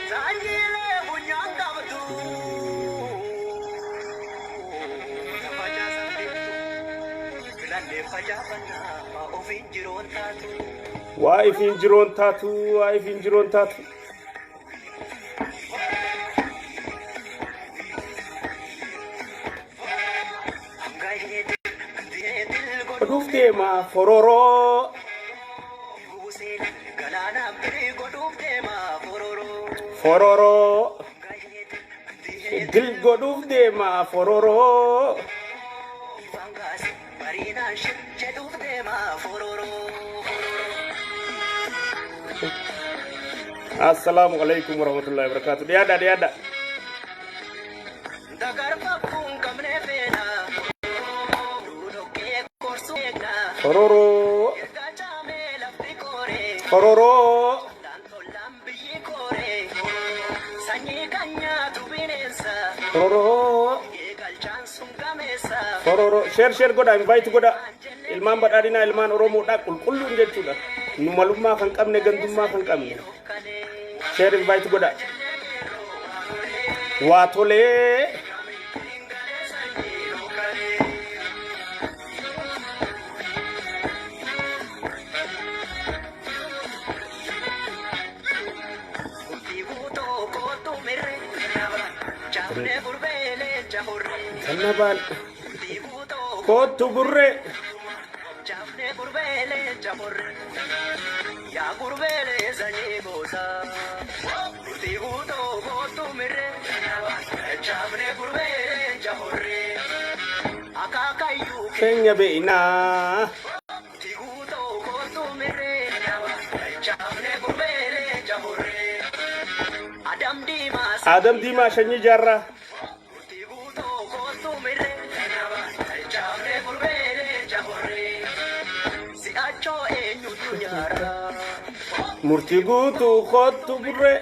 Sanyiilee funyaan qabdu. Facaasan beektu. Filannee facaafannaa ofiin jiroon taatu. Waa ifiin jiroon taatu, waa ifiin jiroon taatu. Godhuuf deema fororoo. Fororoo. Dil godhuuf deema fororoo. Assalaamu alaikum warahmatullahi wabarakatuh. Dhiyaadha dhiyaadha. Fororoo. Fororoo. Fororoo. Fororoo. Share share godha invite godha. Ilmaan badhaadhinaa ilmaan Oromoodha qulqulluun jechuudha. Nu malummaa kan qabne gandummaa kan qabne. Share invite godha. Waa tolee. Kannabaan koottu burree. Yaa gurbeelee sanyii goosa. Murtii guutoo kootu mirree. Chaafne gurbeelee jahorree. Akaakayyuu Keenya beeynaa. murtii guutoo kootu mirree. Chaafne gurbeelee jahorree. Adam diimaa Adam Diimaa Shanyii Jaarraa. murtii guutoo kootu mirree. Chaafne gurbeelee jahorree. Si'achoo eenyutu nyaara? Murtii guutuu koottu burree.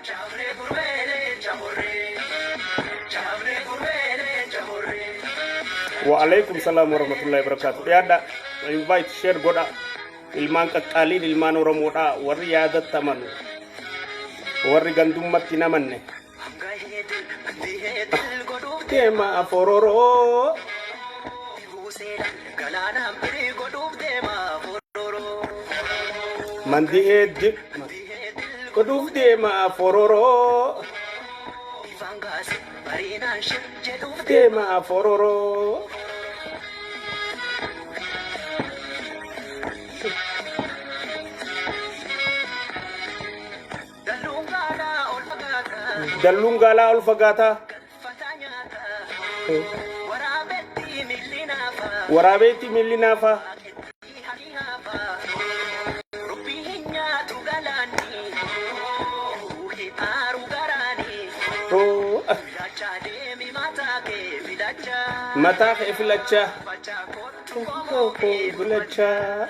Chaafne gurbeelee jahorree. Chaafne gurbeelee jahorree. Wa alaikum salaam wa rahmatullahi wa barakatuh. Dhiyaadha. Invite share godha. Ilmaan qaqqaaliin ilmaan Oromoodha. Warri yaadatti amanu. Warri gandummatti hin amanne. Deema fororoo. Mandihee dib godhuuf deema fororoo. Deema fororoo. Dalluun gaalaa ol fagaataa. Waraabeetti miilli naafaa. Roo- Mataa kee filachaa. Filachaa.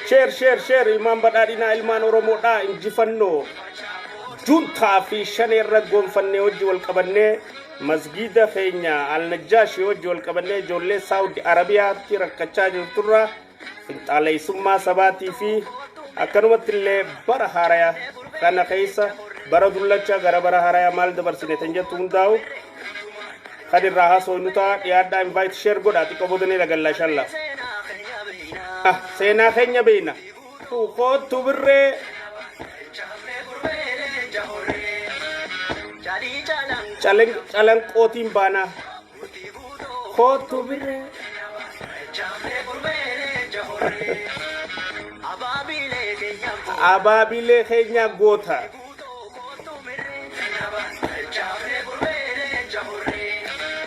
Share share share ilmaan badhaadhinaa ilmaan Oromoodhaa injifannoo. Juntaa fi shanee irra gonfannee hojii wal qabannee masgiida keenya Alnajjaashii hojii wal qabannee ijoollee Saawudi Arabiyaatti rakkachaa jirturraa finxaaleessummaa sabaatii fi akkanumatti illee bara haaraya kana keessa bara dullacha gara bara haaraya maal dabarsine tan jettu hundaa'u kan irraa haasofnu ta'a. Dhiyaadhaa, invite share godhaa. Xiqqoo boodanii lagalla inshallah. Ah, seenaa keenya beeyna. Koottu birree. Calanqootiin baanaa. Koottu birree. Abaabilee keenya goota.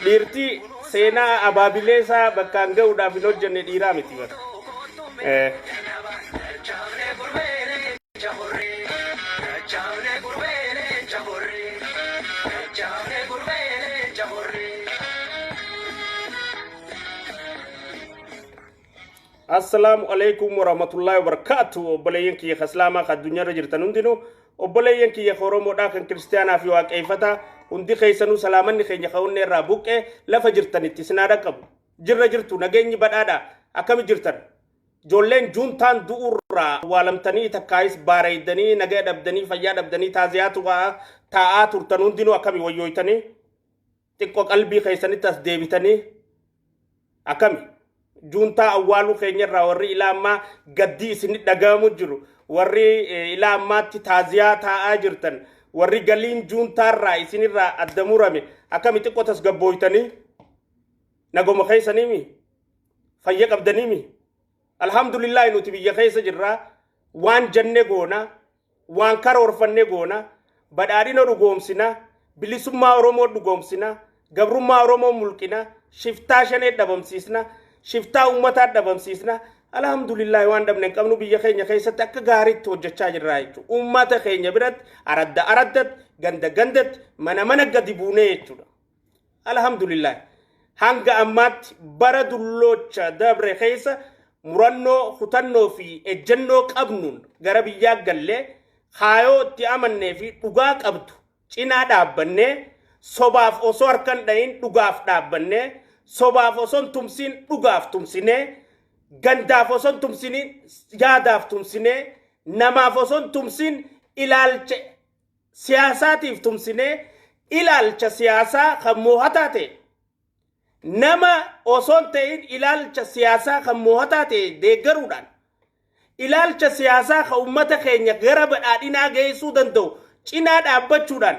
Dhiirti seenaa abaabilee isaa bakkaan ga'uudhaaf hin hojjenne dhiiraa miti bara. Assalaamu alaikum warahmatullahi wabarakatuh. Obboleeyyan kiyya ka Islaamaa ka addunyaarra jirtan hundinuu, obboleeyyan kiyya ka Oromoodhaa, kan kiristaanaa fi waaqeeffataa hundi keessanuu, salaamanni keenya ka onnee irraa buqqee lafa jirtanitti isin haa dhaqqabu. Jirra jirtu, nageenyi badhaadha, akkami jirtan? Ijoolleen juuntaan du'uurra irraa awwaalamtanii takkaayis baaraydanii nagaa dhabdanii fayyaa dhabdanii taaziyaa taa'aa turtan hundinuu akkami wayyooytanii xiqqoo qalbii keessanitti as deebitanii akkami juuntaa awwaaluu keenyarraa warri ilaa ammaa gaddii isinit dhagahamu jiru, warri ilaa ammaatti taaziyaa taa'aa jirtan, warri galiin juuntaarraa isinirraa adda murame akkami xiqqoo tasgabbooytanii nagoma keessaniimi fayya qabdaniimi? Alhamdulillahi, nuti biyya keessa jirraa, waan jenne goona, waan karoorfanne goona, badhaadhina dhugoomsina, bilisummaa Oromoo dhugoomsina, gabrummaa Oromoo mulqina, shiftaa shanee dhabamsiisna, shiftaa uummataa dhabamsiisna. Alhamdulillahi, waan dhabne hin qabnu. Biyya keenya keessatti akka gaariitti hojjechaa jirra jechuudha. Uummata keenya biratti, aradda araddatti, ganda gandatti, mana mana gadi buunee jechuudha. Alhamdulillahi, hanga ammaatti bara dulloocha dabre keessa murannoo, kutannoo fi ejjennoo qabnuun gara biyyaa gallee, kaayoo itti amannee fi dhugaa qabdu cinaa dhaabbannee, sobaaf osoo harkan dhahin dhugaaf dhaabbannee, sobaaf osoo hin tumsiin dhugaaf tumsinee, gandaaf osoo hin tumsiniin yaadaaf tumsinee, namaaf osoo hin tumsin ilaalcha siyaasaatiif tumsinee, ilaalcha siyaasaa kan moohataa ta'e nama osoo hin ta'in ilaalcha siyaasaa kan moohataa ta'e deeggaruudhaan, ilaalcha siyaasaa kan uummata keenya gara badhaadhinaa geessuu danda'u cinaa dhaabbachuudhaan,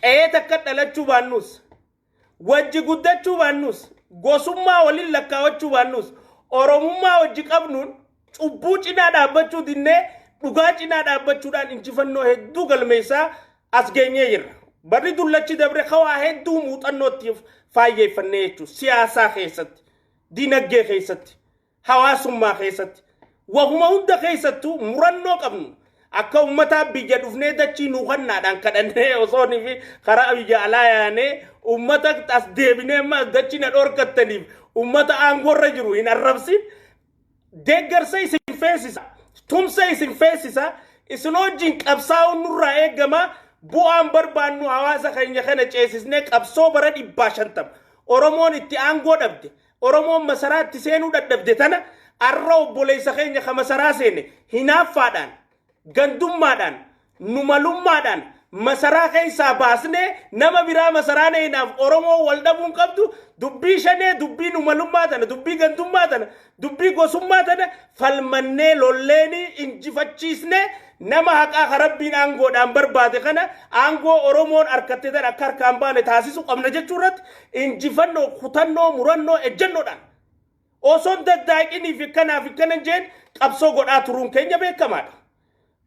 qe'ee takka dhalachuu baannus, wajji guddachuu baannus, gosummaa waliin lakkaawachuu baannus, Oromummaa wajji qabnuun cubbuu cinaa dhaabbachuu dinnee dhugaa cinaa dhaabbachuudhaan injifannoo hedduu galmeessaa as geenyee jirra. Barri dullachi dabre kawaa hedduu muuxannootti faayyeeffannee jechuudha. Siyaasaa keessatti, dinagdee keessatti, hawaasummaa keessatti, wahuma hunda keessattuu murannoo qabnu akka uummataa biyya dhufnee dachii nuukannaadhaan kadhannee osoo fi karaa biyya alaa yaanee uummata as deebinee amma dachii na dhorkattaniif uummata aangoorra jiru hin arrabsin. Deeggarsa isin feesisa, tumsa isin feesisa, isin wajjin qabsaa'uun nurraa eegama. Bu'aan barbaannu hawaasa keenya kana ceesisnee qabsoo bara 150 Oromoon itti aangoo dhabde, Oromoon masaraa itti seenuu dadhabde tana, arra obboleessa keenya ka masaraa seene hinaaffaadhaan, gandummaadhaan, numalummaadhaan masaraa keessaa baasnee nama biraa masaraa neenaaf Oromoo wal dhabuun qabdu. Dubbii shanee, dubbii numalummaa tana, dubbii gandummaa tana, dubbii gosummaa tana falmannee lolleenii injifachiisnee, nama haqaa ka Rabbiin aangoodhaan barbaade kana aangoo Oromoon harkatte tana akka harkaan baane taasisuu qabna jechuu irratti injifannoo, kutannoo, murannoo, ejjennoodhaan osoo daddaaqinii fi kanaaf akkana jeen qabsoo godhaa turuun keenya beekamaadha.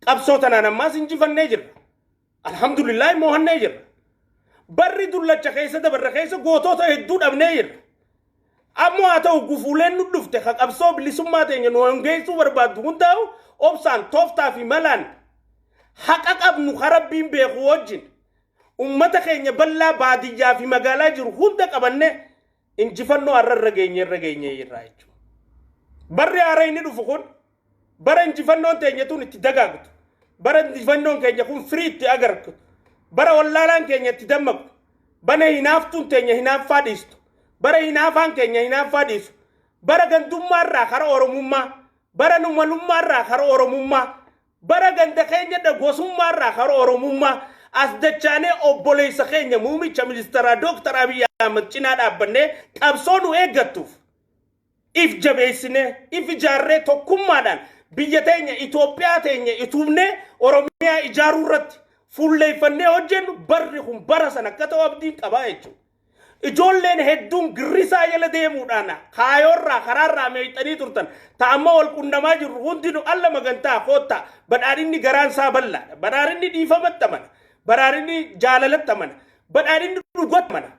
Qabsoo tanaan ammaas injifannee jirra. Alhamdulillah, moohannee jirra. Barri dullacha keessa dabarre keessa gootota hedduu dhabnee jirra. Ammoo haa ta'u, gufuuleen nu dhufte ka qabsoo bilisummaa teenya nu hongeessuu barbaaddu hundaa'u obsaan, tooftaa fi malaan haqa qabnu ka Rabbiin beeku wajjin ummata keenya bal'aa baadiyyaa fi magaalaa jiru hunda qabanne injifannoo har'a irra geenye irraa jechuudha. Barri haaraa inni dhufu kun bara injifannoon teenya tun itti dagaagtu, bara injifannoon keenya kun firii itti agartu, bara wallaalaan keenya itti dammaqu, bara hinaaftuun teenya hinaaffaa dhiistu, bara hinaafaan keenya hinaaffaa dhiisu, bara gandummaarraa kara Oromummaa, bara numalummaarraa kara Oromummaa, bara ganda keenya gosummaarraa kara Oromummaa as dachaanee obboleessa keenya muumicha ministeeraa Dooktar Abiy Ahmed cinaa dhaabbannee qabsoo nu eeggattuuf if jabeessinee if ijaarree tokkummaadhaan biyya teenya Itoophiyaa teenya ituubnee Oromiyaa ijaaruu irratti fuulleeffannee hojjennu, barri kun bara sana akka ta'u abdiin qabaa jechuudha. Ijoolleen hedduun girrisaa jala deemuudhaan kaayoorraa karaarraa meexxanii turtan ta'amma wal qunnamaa jirru hundinuu alla magantaa koottaa. Badhaadhinni garaan isaa bal'aadha. Badhaadhinni dhiifamatti amana. Badhaadhinni jaalalatti amana. Badhaadhinni dhugatti amana.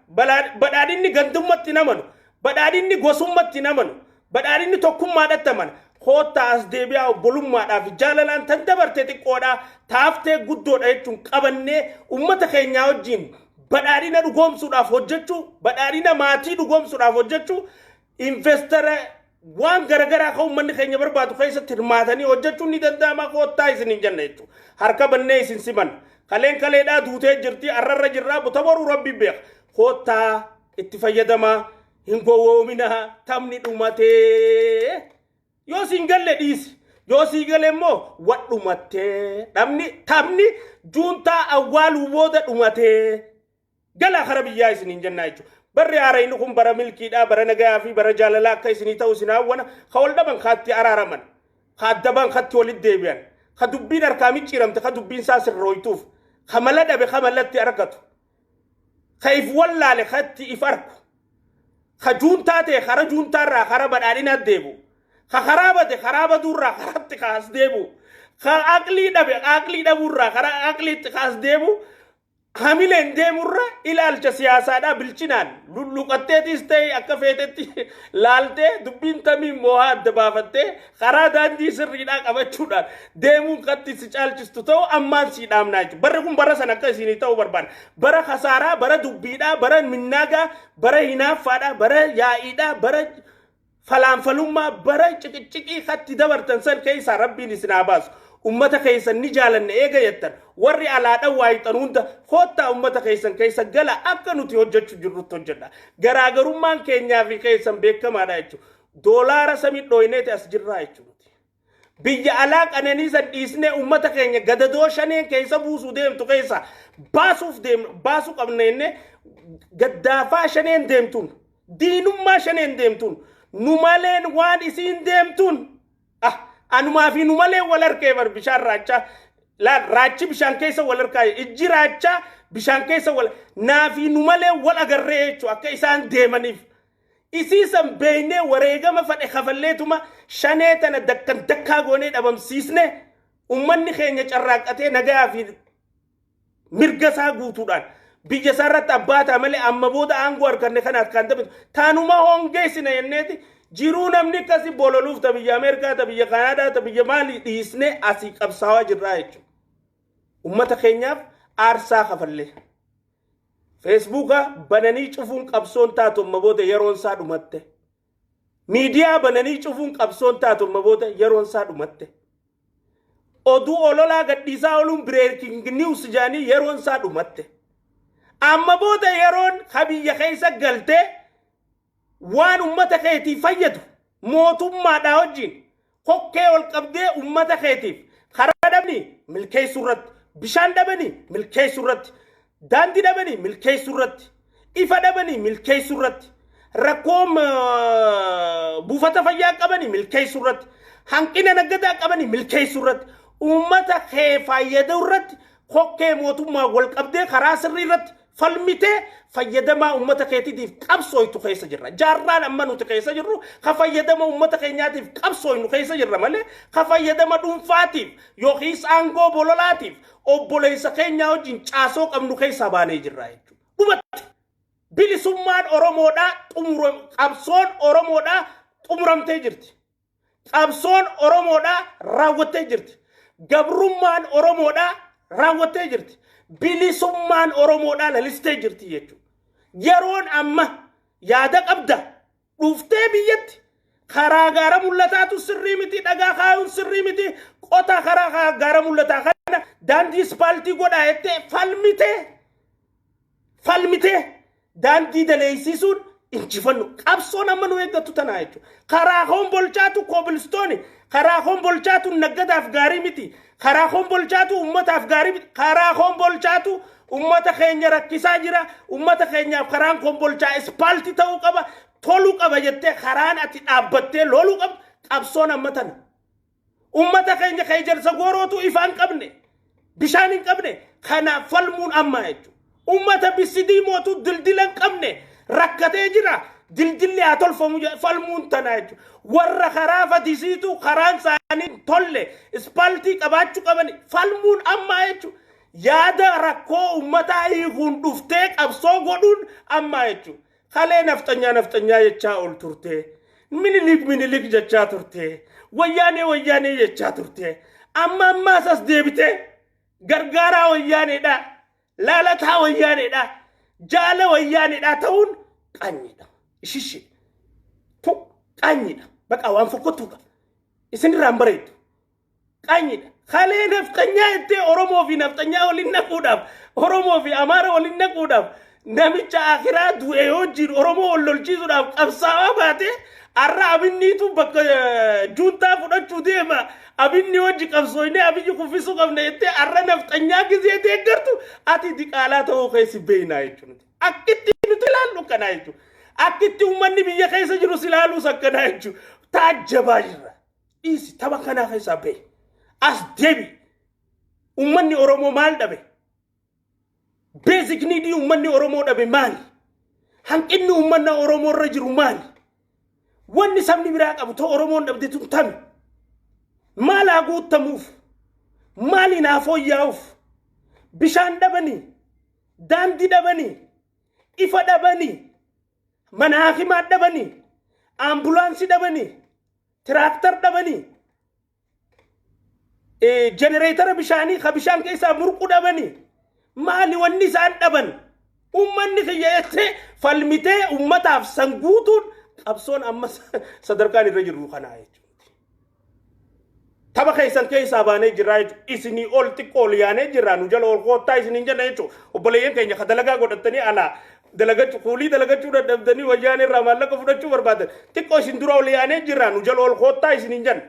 Badhaadhinni gandummatti hin amanu. Badhaadhinni gosummatti hin amanu. Badhaadhinni tokkummaadhatti amana. Koottaa as deebi'aa, obbolummaadhaaf jaalalaan tan dabarte xiqqoodhaa taaftee guddoodha jechuun qabannee uummata keenyaa wajjin badhaadhina dhugoomsuudhaaf hojjechuu, badhaadhina maatii dhugoomsuudhaaf hojjechuu, investara waan garagaraa kan uummanni keenya barbaadu keessatti hirmaatanii hojjechuun ni danda'ama. Koottaa isin hin jenna jechuudha. Harka bannee isin siman. Kaleen kaleedhaa duutee jirti, arrarra jirraa, buta boruu Rabbi beeka. Koottaa itti fayyadamaa, hin gowwoominaa, taphni dhumatee. Yoo isin galle dhiisi. Yoo sii gale immoo wadhumattee dhabni taphni juuntaa awwaaluu booda dhumatee galaa kara biyyaa isiniin jennaa jechuudha. Barri haarayni kun bara milkiidhaa, bara nagayaa fi bara jaalalaa akka isinii ta'u isin hawwana. Ka wal dhaban kaatti araaraman, ka adda ba'an katti walitti deebi'an, ka dubbiin harkaa micciiramte ka dubbiin isaa sirrooytuuf, ka mala dhabe ka malatti argatu, ka if wallaale katti if arku, ka juuntaa ta'e kara juuntaarraa kara badhaadhinaa deebi'u, ka karaa bade karaa baduurraa karatti kaas deebi'u, ka aqlii dhabe aqlii dhabuurraa karaa aqliitti kaas deebi'u. Hamileen deemurra ilaalcha siyaasaadhaa bilchinaan lulluqatteetis ta'e akka feetetti laaltee dubbiin tamiin moohaa adda baafattee karaa daandii sirriidhaa qabachuudhaan deemuun katti si caalchistu ta'u ammaan sii dhaamnaa jechuudha. Barri kun bara sana akka isinii ta'uu barbaada. Bara kasaaraa, bara dubbiidhaa, bara minnaagaa, bara hinaaffaadhaa, bara yaa'iidhaa, bara falaanfalummaa, bara ciqiciqii katti dabartan san keessaa Rabbiin isin haa baasu. Ummata keessan ni jaalanne eega jettan, warri alaadhaan waa hixan hunda koottaa ummata keessan keessa gala, akka nuti hojjechuu jirrutti hojjedha. Garaagarummaan keenyaa fi keessan beekamaadha jechuudha. Doolaara samii dhooyneeti as jirraa jechuudha. Biyya alaa qananii san dhiisnee ummata keenya gadadoo shaneen keessa buusuu deemtu keessa baasuuf deemnu baasuu qabna jennee, gaddaafaa shaneen deemtuun, diinummaa shaneen deemtuun, nu maleen waan isiin deemtuun, ah, anumaa fi nu malee wal harkee bar bishaan raachaa laal, raachi bishaan keessa wal harkaa, ijji raachaa bishaan keessa wal naa fi nu malee wal agarree jechuudha. Akka isaan deemaniif isii san beeynee wareegama fadhe kafalleetuma shanee tana dakkan dakkaa goonee dhabamsiisne, ummanni keenya carraaqqatee nagaa fi mirga isaa guutuudhaan biyya isaa irratti abbaa ta'a malee, amma booda aangoo harkanne kana harkaan taphitu taanuma hongeessina jenneeti jiruu. Namni akkasii bololuuf ta biyya Ameerikaa, ta biyya Kanaadaa, ta biyya maalii dhiisnee asii qabsaawaa jirraa jechuudha. Ummata keenyaaf aarsaa kafallee. Feesbuuka bananii cufuun qabsoon taatu, amma booda yeroon isaa dhumatte. Miidiyaa bananii cufuun qabsoon taatu, amma booda yeroon isaa dhumatte. Oduu ololaa gadhiisaa ooluun, breaking news jedhanii, yeroon isaa dhumatte. Amma booda yeroon ka biyya keessa galtee waan ummata keetiif fayyadu mootummaadhaa wajjin kokkee ol qabdee ummata keetiif karaa dhabanii milkeessuu irratti, bishaan dhabanii milkeessuu irratti, daandii dhabanii milkeessuu irratti, ifa dhabanii milkeessuu irratti, rakkoo buufata fayyaa qabanii milkeessuu irratti, hanqina naggadaa qabanii milkeessuu irratti, ummata kee fayyaduu irratti kokkee mootummaa wal qabdee karaa sirrii irratti falmitee fayyadamaa ummata keetiitiif qabsooytu keessa jirra. Jaarraan amma nuti keessa jirru ka fayyadama ummata keenyaatiif qabsooynu keessa jirra malee, ka fayyadama dhuunfaatiif yookiis aangoo bololaatiif obboleessa keenyaa wajjin caasoo qabnu keessaa baanee jirra jechuudha. Dhumatti bilisummaan Oromoodhaa xumura, qabsoon Oromoodhaa xumuramtee jirti. Qabsoon Oromoodhaa raawwattee jirti. Gabrummaan Oromoodhaa raawwattee jirti. Bilisummaan Oromoodhaa lalistee jirti jechuudha. Yeroon amma yaada qabda dhuftee biyyatti karaa gaara mul'ataatu sirrii miti, dhagaa kaayuun sirrii miti, qota karaa gaara mul'ataa kana daandii ispaaltii godhaa jettee falmitee falmitee daandii daleessisuun injifannu qabsoon amma nu eeggattu tanaa jechuudha. Karaa kombolchaatu kobilistooni, karaa kombolchaatu naggadaaf gaarii miti, karaa kombolchaatu ummataaf gaarii miti, karaa kombolchaatu ummata keenya rakkisaa jira, ummata keenyaaf karaan kombolchaa ispaaltii ta'uu qaba, toluu qaba jettee karaan ati dhaabbattee loluu qabdu qabsoon amma tana. Ummata keenya kan ijarsa goorootu ifaa hin qabne, bishaan hin qabne, kanaaf falmuun amma jechuudha. Ummata bisidii mootu dildila hin qabne rakkatee jira. Dildilli haa tolfamu falmuun tana jechuudha. Warra karaa fatisiitu karaan isaanii hin tolle ispaaltii qabaachuu qaban falmuun amma jechuudha. Yaada rakkoo ummataa hiikuun dhuftee qabsoo godhuun amma jechuudha. Kalee nafxanyaa nafxanyaa jechaa ol turte. Minilik Minilik jechaa turte. Wayyaanee Wayyaanee jechaa turte. Amma ammaas as deebitee gargaaraa Wayyaaneedha. Laalataa Wayyaaneedha. Jaala Wayyaaneedha ta'uun qaanyiidha. Ishishi. Tu qaanyiidha. Baqa waan fokkottuudha. Isinirraan bareeddu. Qaanyiidha. Kalee nafxanyaa jettee Oromoo fi nafxanyaa waliin naquudhaaf, Oromoo fi Amaara waliin naquudhaaf, namicha akiraa du'e wajjin Oromoo wal lolchiisuudhaaf qabsaa'aa baate. Arra Abinniitu bakka juuntaa fudhachuu deema. Abinni wajji qabsooynee Abiyyi kuffisuu qabna jettee arra nafxanyaa gizee deeggartu ati diqaalaa ta'uu keessi beeynaa jechuudha. Akkitti nuti ilaallu akkanaa jechuudha. Akkitti uummanni biyya keessa jirus ilaaluus akkanaa jechuudha. Taajjabaa jirra. Dhiisi, tapha kanaa keessaa bahi. As deebi. Uummanni Oromoo maal dhabe? Basic need uummanni Oromoo dhabe maali? Hanqinni uummanna Oromoo irra jiru maali? Wanni sabni biraa qabu ta'u Oromoon dhabde tun tami? Maal haa guuttamuuf? Maaliin haa fooyya'uuf? Bishaan dhabanii? Daandii dhabanii? Ifa dhabanii? Mana hakimaa dhabanii? Ambulaansii dhabanii? Tiraaktar dhabanii? Jenereetara bishaanii ka bishaan keessaa burqu dhabanii? Maali wanni isaan dhaban? Uummanni kiyya jettee falmitee uummataaf san guutuun qabsoon amma sadarkaan irra jirru kanaa jechuudha. Tapha keessan keessaa baanee jirraa jechuudha. Isinii ol xiqqoo ol yaanee jirraa, nu jala ol koottaa isiniin jenna jechuudha. Obboleeyyan keenya ka dalagaa godhatanii alaa dalagachuu, kuulii dalagachuu dadhabdanii wayyaan irraa maallaqa fudhachuu barbaadan, xiqqoo isin dura ol yaanee jirraa, nu jala ol koottaa isiniin jenna.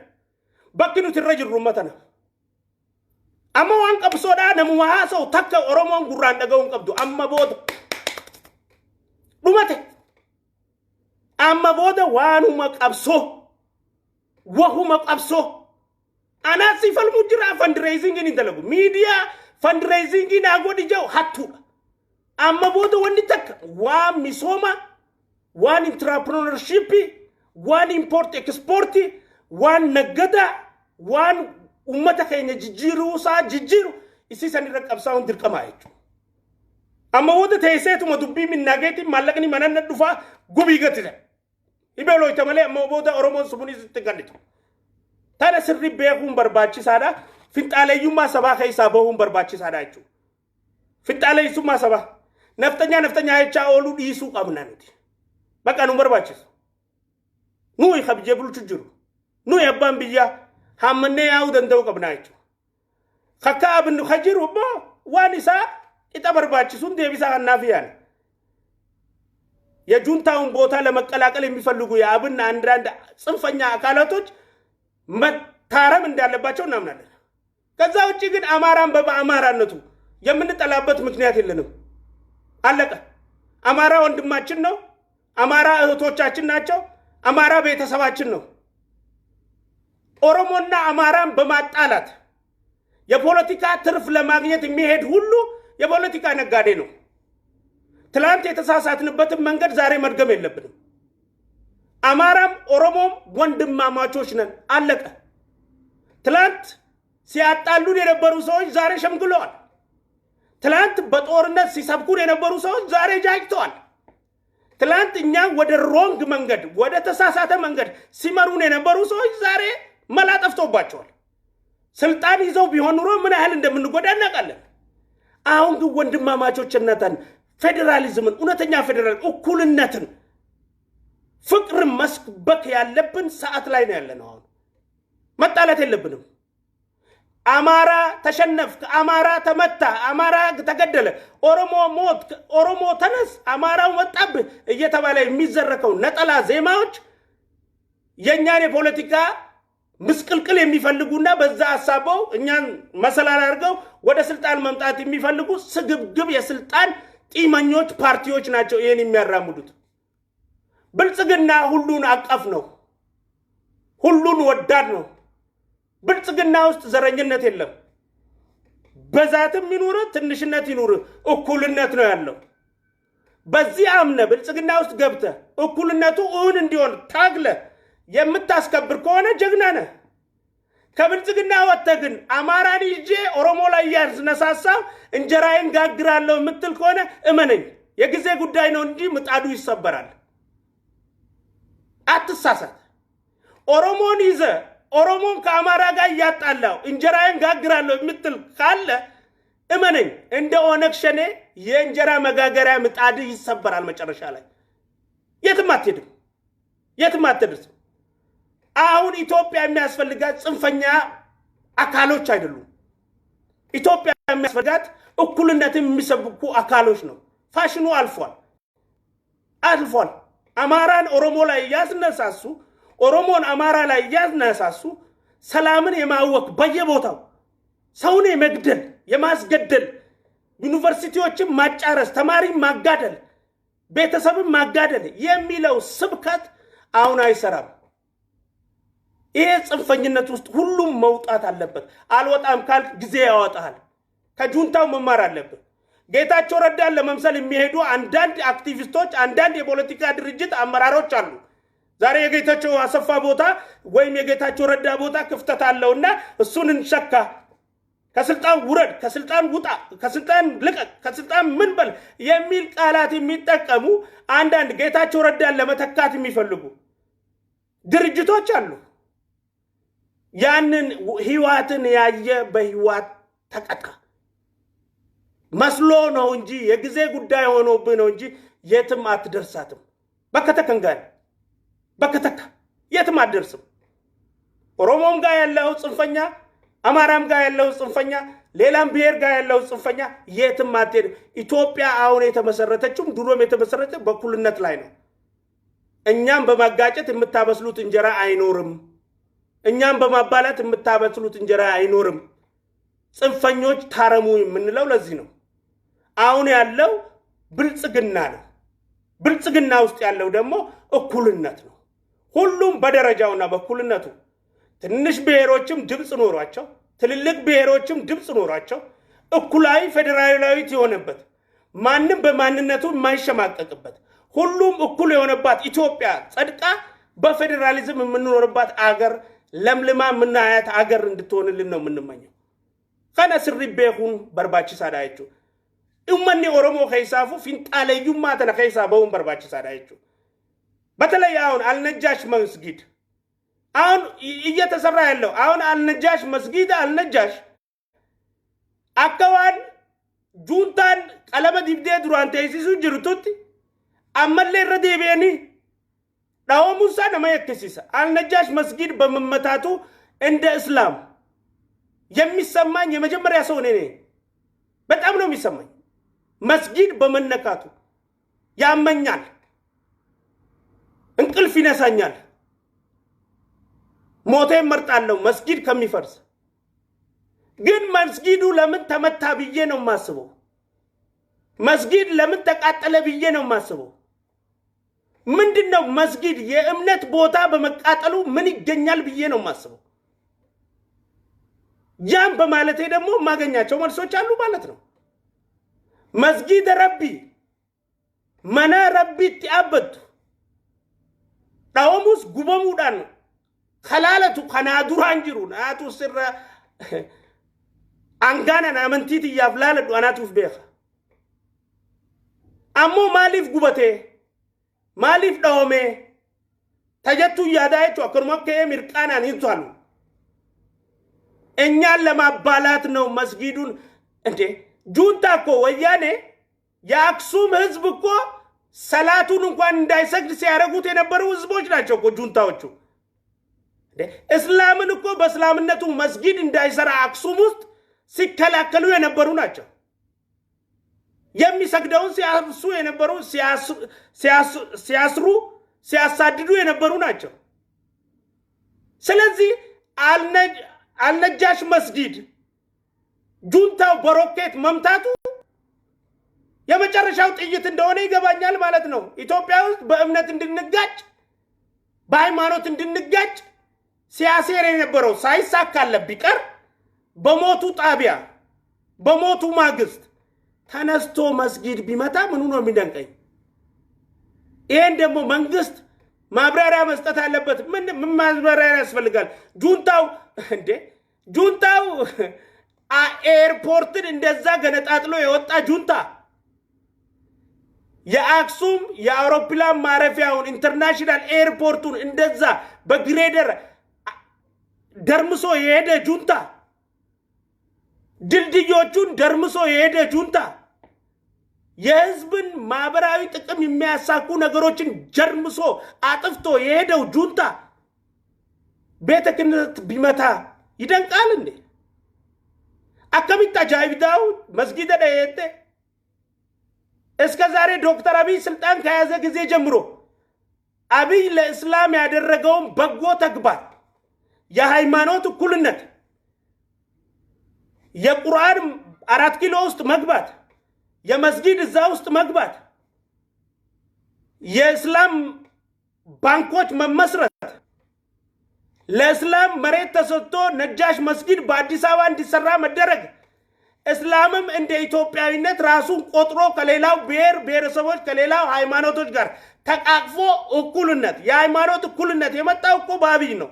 Bakki nuti irra jirru uummata na. Amma waan qabsoodhaa namuma haasa'u takka Oromoon gurraan dhaga'uu hin qabdu. Amma booda dhumate. Amma booda waanuma qabsoo, wahuma qabsoo. Anaas si falmuu jira, fundraising hin dalagu. Miidiyaa fundraising naa godhi jedhu hattuudha. Amma booda wanni takka waan misooma, waan entrepreneurship, waan import export, waan naggadaa, waan ummata keenya jijjiiruu isaa jijjiiru isii san irra qabsaa'uun dirqamaa jechuudha. Amma booda teesseetuma dubbii minnaageetiin maallaqni mananna dhufaa gubii gatite. Dhibee looyta malee amma booda Oromoon sumunis itti kennitu. Tana sirri beekuun barbaachisaadha. Finxaaleeyyummaa sabaa keessaa bahuun barbaachisaadha jechuudha. Finxaaleessummaa sabaa. Nafxanyaa nafxanyaa jechaa ooluu dhiisuu qabna nuti. Bakka nu barbaachisu. Nuyi kabjee bulchu jiru. Nuyi abbaan biyyaa haammannee yaa'uu danda'uu qabna jechuudha. Kakka abinnu ka jiru immoo waan isaa qixa barbaachisuun deebisaa kannaaf yaana. የጁንታውን ቦታ ለመቀላቀል የሚፈልጉ የአብን አንዳንድ ጽንፈኛ አካላቶች መታረም እንዳለባቸው እናምናለን። ከዛ ውጭ ግን አማራን በአማራነቱ የምንጠላበት ምክንያት የለንም። አለቀ። አማራ ወንድማችን ነው። አማራ እህቶቻችን ናቸው። አማራ ቤተሰባችን ነው። ኦሮሞና አማራን በማጣላት የፖለቲካ ትርፍ ለማግኘት የሚሄድ ሁሉ የፖለቲካ ነጋዴ ነው። ትላንት የተሳሳትንበትን መንገድ ዛሬ መድገም የለብንም። አማራም ኦሮሞም ወንድማማቾች ነን። አለቀ። ትላንት ሲያጣሉን የነበሩ ሰዎች ዛሬ ሸምግለዋል። ትላንት በጦርነት ሲሰብኩን የነበሩ ሰዎች ዛሬ ጃጅተዋል። ትላንት እኛ ወደ wrong መንገድ፣ ወደ ተሳሳተ መንገድ ሲመሩን የነበሩ ሰዎች ዛሬ መላ ጠፍቶባቸዋል። ስልጣን ይዘው ቢሆን ኑሮ ምን ያህል እንደምንጎዳ እናውቃለን። አሁን ግን ወንድማማቾችነትን፣ ፌዴራሊዝምን፣ እውነተኛ ፌዴራል እኩልነትን፣ ፍቅርን መስበክ ያለብን ሰዓት ላይ ነው ያለነው። አሁን መጣላት የለብንም። አማራ ተሸነፍክ፣ አማራ ተመታ፣ አማራ ተገደለ፣ ኦሮሞ ሞት፣ ኦሮሞ ተነስ፣ አማራው መጣብህ እየተባለ የሚዘረከው ነጠላ ዜማዎች የእኛን የፖለቲካ ምስቅልቅል የሚፈልጉና በዛ አሳበው እኛን መሰላል አድርገው ወደ ስልጣን መምጣት የሚፈልጉ ስግብግብ የስልጣን ጢመኞች ፓርቲዎች ናቸው ይህን የሚያራምዱት። ብልጽግና ሁሉን አቀፍ ነው። ሁሉን ወዳድ ነው። ብልጽግና ውስጥ ዘረኝነት የለም። በዛትም ይኑር ትንሽነት ይኑር እኩልነት ነው ያለው። በዚህ አምነ ብልጽግና ውስጥ ገብተህ እኩልነቱ እውን እንዲሆን ታግለህ የምታስከብር ከሆነ ጀግና ነህ። ከብልጽግና ወጥተህ ግን አማራን ይዤ ኦሮሞ ላይ እያነሳሳው እንጀራዬን ጋግራለሁ የምትል ከሆነ እመነኝ፣ የጊዜ ጉዳይ ነው እንጂ ምጣዱ ይሰበራል። አትሳሳት። ኦሮሞን ይዘህ ኦሮሞን ከአማራ ጋር እያጣላው እንጀራዬን ጋግራለሁ የምትል ካለ እመነኝ፣ እንደ ኦነግ ሸኔ የእንጀራ መጋገሪያ ምጣድ ይሰበራል። መጨረሻ ላይ የትም አትሄድም፣ የትም አትደርስም። አሁን ኢትዮጵያ የሚያስፈልጋት ጽንፈኛ አካሎች አይደሉም። ኢትዮጵያ የሚያስፈልጋት እኩልነትን የሚሰብኩ አካሎች ነው። ፋሽኑ አልፏል፣ አልፏል። አማራን ኦሮሞ ላይ እያስነሳሱ፣ ኦሮሞን አማራ ላይ እያስነሳሱ ሰላምን የማወክ፣ በየቦታው ሰውን የመግደል፣ የማስገደል፣ ዩኒቨርሲቲዎችን ማጫረስ፣ ተማሪን ማጋደል፣ ቤተሰብን ማጋደል የሚለው ስብከት አሁን አይሰራም። ይሄ ጽንፈኝነት ውስጥ ሁሉም መውጣት አለበት። አልወጣም ካልክ ጊዜ ያወጣሃል። ከጁንታው መማር አለብን። ጌታቸው ረዳን ለመምሰል የሚሄዱ አንዳንድ አክቲቪስቶች፣ አንዳንድ የፖለቲካ ድርጅት አመራሮች አሉ። ዛሬ የጌታቸው አሰፋ ቦታ ወይም የጌታቸው ረዳ ቦታ ክፍተት አለውና እሱን እንሸካ፣ ከስልጣን ውረድ፣ ከስልጣን ውጣ፣ ከስልጣን ልቀቅ፣ ከስልጣን ምን በል የሚል ቃላት የሚጠቀሙ አንዳንድ ጌታቸው ረዳን ለመተካት የሚፈልጉ ድርጅቶች አሉ። ያንን ህወሓትን ያየ በህወሓት ተቀጣ መስሎ ነው እንጂ፣ የጊዜ ጉዳይ ሆኖብህ ነው እንጂ የትም አትደርሳትም። በከተከንጋን በከተካ የትም አትደርስም። ኦሮሞም ጋር ያለው ጽንፈኛ፣ አማራም ጋር ያለው ጽንፈኛ፣ ሌላም ብሔር ጋር ያለው ጽንፈኛ የትም አትሄድም። ኢትዮጵያ አሁን የተመሰረተችውም ድሮም የተመሰረተ በእኩልነት ላይ ነው። እኛም በማጋጨት የምታበስሉት እንጀራ አይኖርም። እኛም በማባላት የምታበስሉት እንጀራ አይኖርም። ጽንፈኞች ታረሙ የምንለው ለዚህ ነው። አሁን ያለው ብልጽግና ነው። ብልጽግና ውስጥ ያለው ደግሞ እኩልነት ነው። ሁሉም በደረጃውና በእኩልነቱ፣ ትንሽ ብሔሮችም ድምፅ ኖሯቸው፣ ትልልቅ ብሔሮችም ድምፅ ኖሯቸው፣ እኩላዊ ፌዴራላዊት የሆነበት፣ ማንም በማንነቱ የማይሸማቀቅበት፣ ሁሉም እኩል የሆነባት ኢትዮጵያ ጸድቃ በፌዴራሊዝም የምንኖርባት አገር፣ ለምልማ የምናያት አገር እንድትሆንልን ነው የምንመኘው። Kana sirri beekuun barbaachisaadha jechuudha. Uummanni Oromoo keessaafuu finxaaleeyyummaa tana keessaa bahuun barbaachisaadha jechuudha. በተለይ አሁን አልነጃሽ መስጊድ አሁን እየተሰራ ያለው፣ አሁን አልነጃሽ መስጊድ፣ አልነጃሽ akka waan juuntaan qalama dibdee duraan teessisuu jirtutti ammallee irra deebi'anii dhawamuusaa nama yakkisiisa. አልነጃሽ መስጊድ በመመታቱ እንደ እስላም የሚሰማኝ የመጀመሪያ ሰው እኔ ነኝ። በጣም ነው የሚሰማኝ። መስጊድ በመነካቱ ያመኛል፣ እንቅልፍ ይነሳኛል። ሞቴን መርጣለሁ መስጊድ ከሚፈርስ። ግን መስጊዱ ለምን ተመታ ብዬ ነው የማስበው። መስጊድ ለምን ተቃጠለ ብዬ ነው የማስበው። ምንድን ነው መስጊድ የእምነት ቦታ በመቃጠሉ ምን ይገኛል ብዬ ነው የማስበው። ያም በማለቴ ደግሞ የማገኛቸው መልሶች አሉ ማለት ነው። መስጊድ ረቢ mana Rabbiitti dhaabbattu dhawamus gubamuudhaan kalaalatu kanaa duraan jiru naatu sirra angaanan amantii tiyyaaf laaladhu anaatuuf beeka. Ammoo maaliif gubatee, maaliif dhawamee tajattuu yaadaa jechuun akkanuma ka'ee mirqaanaan hin to'annu. እኛን ለማባላት ነው መስጊዱን። እንዴ ጁንታ እኮ፣ ወያኔ፣ የአክሱም ህዝብ እኮ ሰላቱን እንኳን እንዳይሰግድ ሲያደርጉት የነበሩ ህዝቦች ናቸው እኮ ጁንታዎቹ። እስላምን እኮ በእስላምነቱ መስጊድ እንዳይሰራ አክሱም ውስጥ ሲከላከሉ የነበሩ ናቸው። የሚሰግደውን ሲያርሱ የነበሩ፣ ሲያስሩ፣ ሲያሳድዱ የነበሩ ናቸው። ስለዚህ አልነጃሽ መስጊድ ጁንታው በሮኬት መምታቱ የመጨረሻው ጥይት እንደሆነ ይገባኛል ማለት ነው። ኢትዮጵያ ውስጥ በእምነት እንድንጋጭ፣ በሃይማኖት እንድንጋጭ ሲያሴር የነበረው ሳይሳካለት ቢቀር በሞቱ ጣቢያ፣ በሞቱ ማግስት ተነስቶ መስጊድ ቢመታ ምኑ ነው የሚደንቀኝ? ይሄን ደግሞ መንግስት ማብራሪያ መስጠት አለበት። ምን ምን ማብራሪያ ያስፈልጋል? ጁንታው እንዴ፣ ጁንታው ኤርፖርትን እንደዛ ገነጣጥሎ የወጣ ጁንታ፣ የአክሱም የአውሮፕላን ማረፊያውን international ኤርፖርቱን እንደዛ በግሬደር ደርምሶ የሄደ ጁንታ፣ ድልድዮቹን ደርምሶ የሄደ ጁንታ፣ የህዝብን ማህበራዊ ጥቅም የሚያሳኩ ነገሮችን ጀርምሶ አጥፍቶ የሄደው ጁንታ ቤተ ክህነት ቢመታ ይደንቃል እንዴ? Akkamitti ajaa'ibdaa'u መስጊደ dhayeette እስከ ዛሬ ዶክተር አብይ ስልጣን ከያዘ ጊዜ ጀምሮ አብይ ለእስላም ያደረገውን በጎ ተግባር፣ የሃይማኖት እኩልነት፣ የቁርአን 4 ኪሎ ውስጥ መግባት፣ የመስጊድ እዛ ውስጥ መግባት፣ የእስላም ባንኮች መመስረት፣ ለእስላም መሬት ተሰጥቶ ነጃሽ መስጊድ በአዲስ አበባ እንዲሰራ መደረግ፣ እስላምም እንደ ኢትዮጵያዊነት ራሱን ቆጥሮ ከሌላው ብሔር ብሔረሰቦች፣ ከሌላው ሃይማኖቶች ጋር ተቃቅፎ እኩልነት፣ የሃይማኖት እኩልነት የመጣው እኮ በአብይ ነው።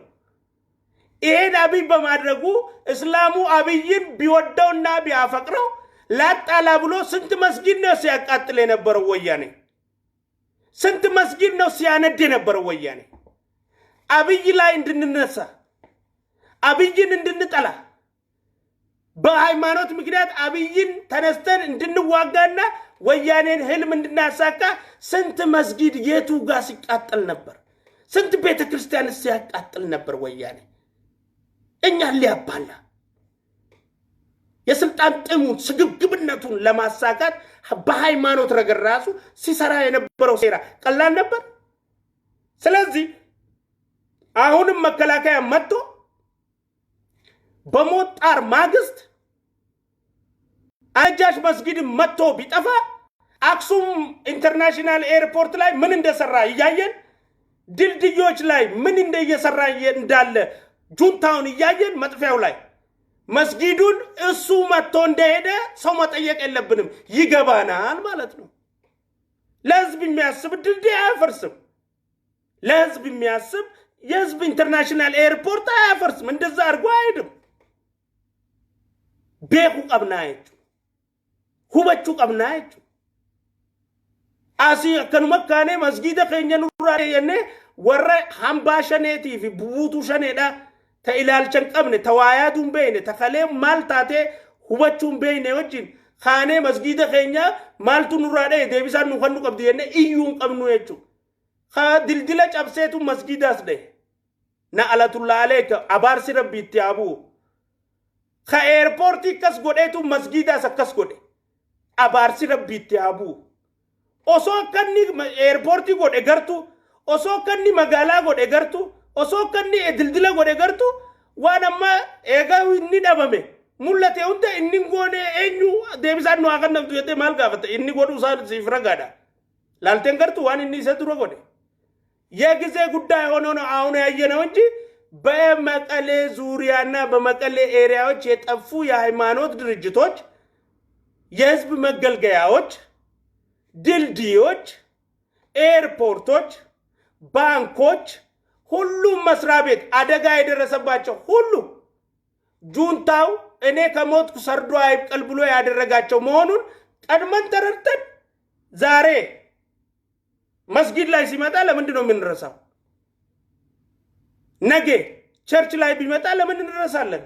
ይሄን አብይ በማድረጉ እስላሙ አብይን ቢወደውና ቢያፈቅረው ላጣላ ብሎ ስንት መስጊድ ነው ሲያቃጥል የነበረው ወያኔ? ስንት መስጊድ ነው ሲያነድ የነበረው ወያኔ? አብይ ላይ እንድንነሳ፣ አብይን እንድንጠላ፣ በሃይማኖት ምክንያት አብይን ተነስተን እንድንዋጋና ወያኔን ህልም እንድናሳካ ስንት መስጊድ የቱ ጋር ሲቃጠል ነበር? ስንት ቤተ ክርስቲያን ሲያቃጥል ነበር ወያኔ እኛን ሊያባላ፣ የስልጣን ጥሙን ስግብግብነቱን ለማሳካት በሃይማኖት ረገድ ራሱ ሲሰራ የነበረው ሴራ ቀላል ነበር? ስለዚህ አሁንም መከላከያ መጥቶ በሞት ጣር ማግስት አልነጃሽ መስጊድን መጥቶ ቢጠፋ፣ አክሱም international airport ላይ ምን እንደሰራ እያየን፣ ድልድዮች ላይ ምን እየሰራ እንዳለ ጁንታውን እያየን፣ መጥፊያው ላይ መስጊዱን እሱ መጥቶ እንደሄደ ሰው መጠየቅ የለብንም፣ ይገባናል ማለት ነው። ለህዝብ የሚያስብ ድልድይ አያፈርስም። ለህዝብ የሚያስብ የህዝብ international airport አያፈርስም። እንደዛ አድርጎ አይሄድም። Beekuu qabna jechuudha. Hubachuu qabna jechuudha. Asii akkanuma kaanee masgiida keenya nurraa jennee warra hambaa shaneetii fi bubuutuu shaneedha, ta ilaalcha hin qabne, ta waa yaaduu hin beekne, ta kalee maal taatee hubachuu hin beekne wajjin kaanee masgiida keenya maaltu nurraa dha'e, deebisaan nu kan nu qabdi jennee iyyuu hin qabnu jechuudha. Haa, dildila cabseetu masgiidaas dha'e. Na alatullaa aleeka, abaarsi Rabbi itti haa bu'u. Ka airportii akkas godheetu masgiidaas akkas godhe. Abaarsi Rabbi itti haa bu'u. Osoo akka inni airportii godhe gartu, osoo akka inni magaalaa godhe gartu, osoo akka inni dildila godhe gartu, waan amma eegaa inni dhabame mul'ate hunda inni hin goone, eenyu deebisaan nu haa kennamtu jettee maal gaafata? Inni godhuu isaa siif ragaadha. Laalteen gartu waan inni isa dura godhe. የጊዜ ጉዳይ ሆኖ ነው አሁን ያየነው እንጂ በመቀሌ ዙሪያና በመቀሌ area ዎች የጠፉ የሃይማኖት ድርጅቶች፣ የህዝብ መገልገያዎች፣ ድልድዮች፣ ኤርፖርቶች፣ ባንኮች፣ ሁሉም መስሪያ ቤት አደጋ የደረሰባቸው ሁሉ ጁንታው እኔ ከሞትኩ ሰርዶ አይብቀል ብሎ ያደረጋቸው መሆኑን ቀድመን ተረድተን ዛሬ መስጊድ ላይ ሲመጣ ለምንድን ነው የምንረሳው? ነገ church ላይ ቢመጣ ለምን እንረሳለን?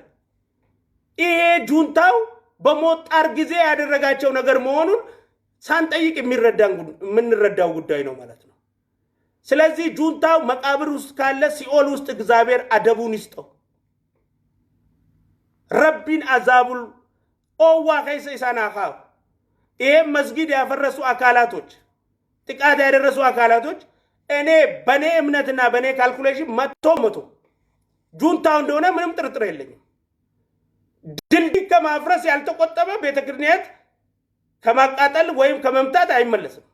ይሄ ጁንታው በሞት ጣር ጊዜ ያደረጋቸው ነገር መሆኑን ሳንጠይቅ የምንረዳው ጉዳይ ነው ማለት ነው። ስለዚህ ጁንታው መቃብር ውስጥ ካለ ሲኦል ውስጥ እግዚአብሔር አደቡን ይስጠው። Rabbiin azaabul oowwaa keessa isaan haa kaa'u። ይሄም መስጊድ ያፈረሱ አካላቶች፣ ጥቃት ያደረሱ አካላቶች እኔ በእኔ እምነትና በእኔ calculation 100% ጁንታው እንደሆነ ምንም ጥርጥር የለኝም። ድልድይ ከማፍረስ ያልተቆጠበ ቤተ ክርስቲያን ከማቃጠል ወይም ከመምታት አይመለስም።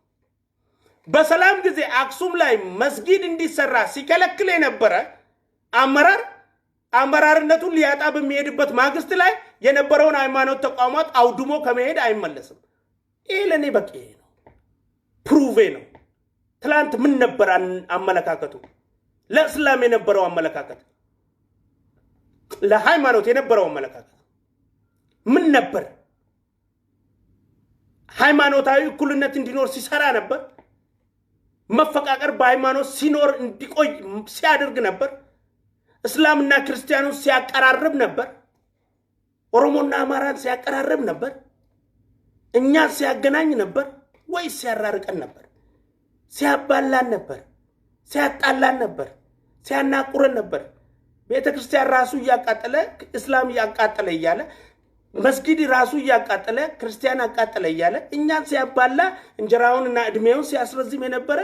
በሰላም ጊዜ አክሱም ላይ መስጊድ እንዲሰራ ሲከለክል የነበረ አመራር አመራርነቱን ሊያጣ በሚሄድበት ማግስት ላይ የነበረውን ሃይማኖት ተቋማት አውድሞ ከመሄድ አይመለስም። ይህ ለእኔ በቂ ነው፣ proof ነው። ትላንት ምን ነበር አመለካከቱ? ለእስላም የነበረው አመለካከት፣ ለሃይማኖት የነበረው አመለካከት ምን ነበር? ሃይማኖታዊ እኩልነት እንዲኖር ሲሰራ ነበር። መፈቃቀር በሃይማኖት ሲኖር እንዲቆይ ሲያደርግ ነበር። እስላምና ክርስቲያኑን ሲያቀራርብ ነበር። ኦሮሞና አማራን ሲያቀራርብ ነበር። እኛን ሲያገናኝ ነበር ወይስ ሲያራርቀን ነበር? ሲያባላን ነበር? ሲያጣላን ነበር? ሲያናቁረን ነበር? ቤተ ክርስቲያን ራሱ እያቃጠለ፣ እስላም እያቃጠለ እያለ፣ መስጊድ ራሱ እያቃጠለ፣ ክርስቲያን አቃጠለ እያለ እኛን ሲያባላ እንጀራውንና እድሜውን ሲያስረዝም የነበረ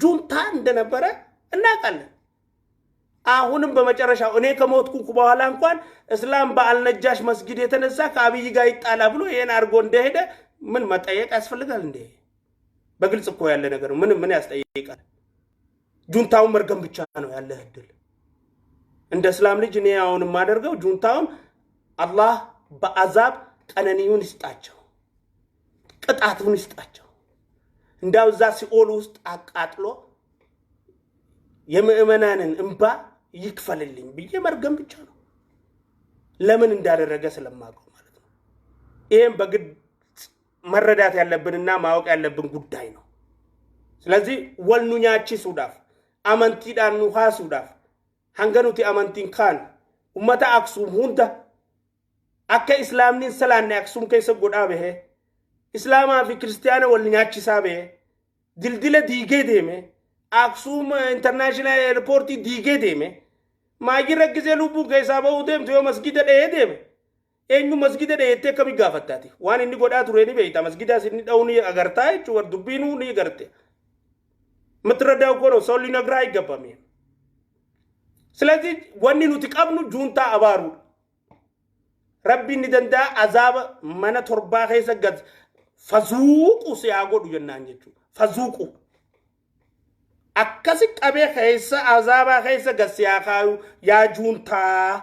ጁንታ እንደነበረ እናውቃለን። አሁንም በመጨረሻው እኔ ከሞትኩ በኋላ እንኳን እስላም በአልነጃሽ መስጊድ የተነሳ ከአብይ ጋር ይጣላ ብሎ ይሄን አድርጎ እንደሄደ ምን መጠየቅ ያስፈልጋል እንዴ? በግልጽ እኮ ያለ ነገር ነው። ምንም ምን ያስጠይቃል? ጁንታውን መርገም ብቻ ነው ያለ እድል። እንደ እስላም ልጅ እኔ አሁን የማደርገው ጁንታውን አላህ በአዛብ ቀነኒውን ይስጣቸው፣ ቅጣቱን ይስጣቸው። እንዳው እዛ ሲኦል ውስጥ አቃጥሎ የምዕመናንን እንባ ይክፈልልኝ ብዬ መርገም ብቻ ነው። ለምን እንዳደረገ ስለማውቀው ማለት ነው። ይሄም በግልጽ መረዳት ያለብንና ማወቅ ያለብን ጉዳይ ነው። ስለዚህ wal nu nyaachisuudhaaf, amantiidhaan nu haasuudhaaf, hanga nuti amantiin kaan ummata Aksuum hunda akka islaamni hin salaanne Aksuum keessa godhaa bahe, islaamaa fi kiristiyaana wal nyaachisaa bahe, dildila diigee deeme, Aksuum International Airportii diigee deeme, maayirra gisee lubbuun keessaa bahuu deemtu yoo masgida dhahee deeme, eenyu masgida dhaheettee akkamii gaafattaati? Waan inni godhaa ture ni beeyta. Masgidaas inni dha'uu ni agartaa jechuudha, dubbiinuu ni garte. የምትረዳው እኮ ነው። ሰው ሊነግርህ አይገባም። ይሄ ስለዚህ wanni nuti qabnu juuntaa abaaruudha. Rabbiin ni danda'a, azaaba mana torbaa keessa gad fazuuqu si haa godhu jennaan jechuudha. Fazuuqu. Akkasi qabee keessa azaabaa keessa gad si haa kaayu, yaa juuntaa,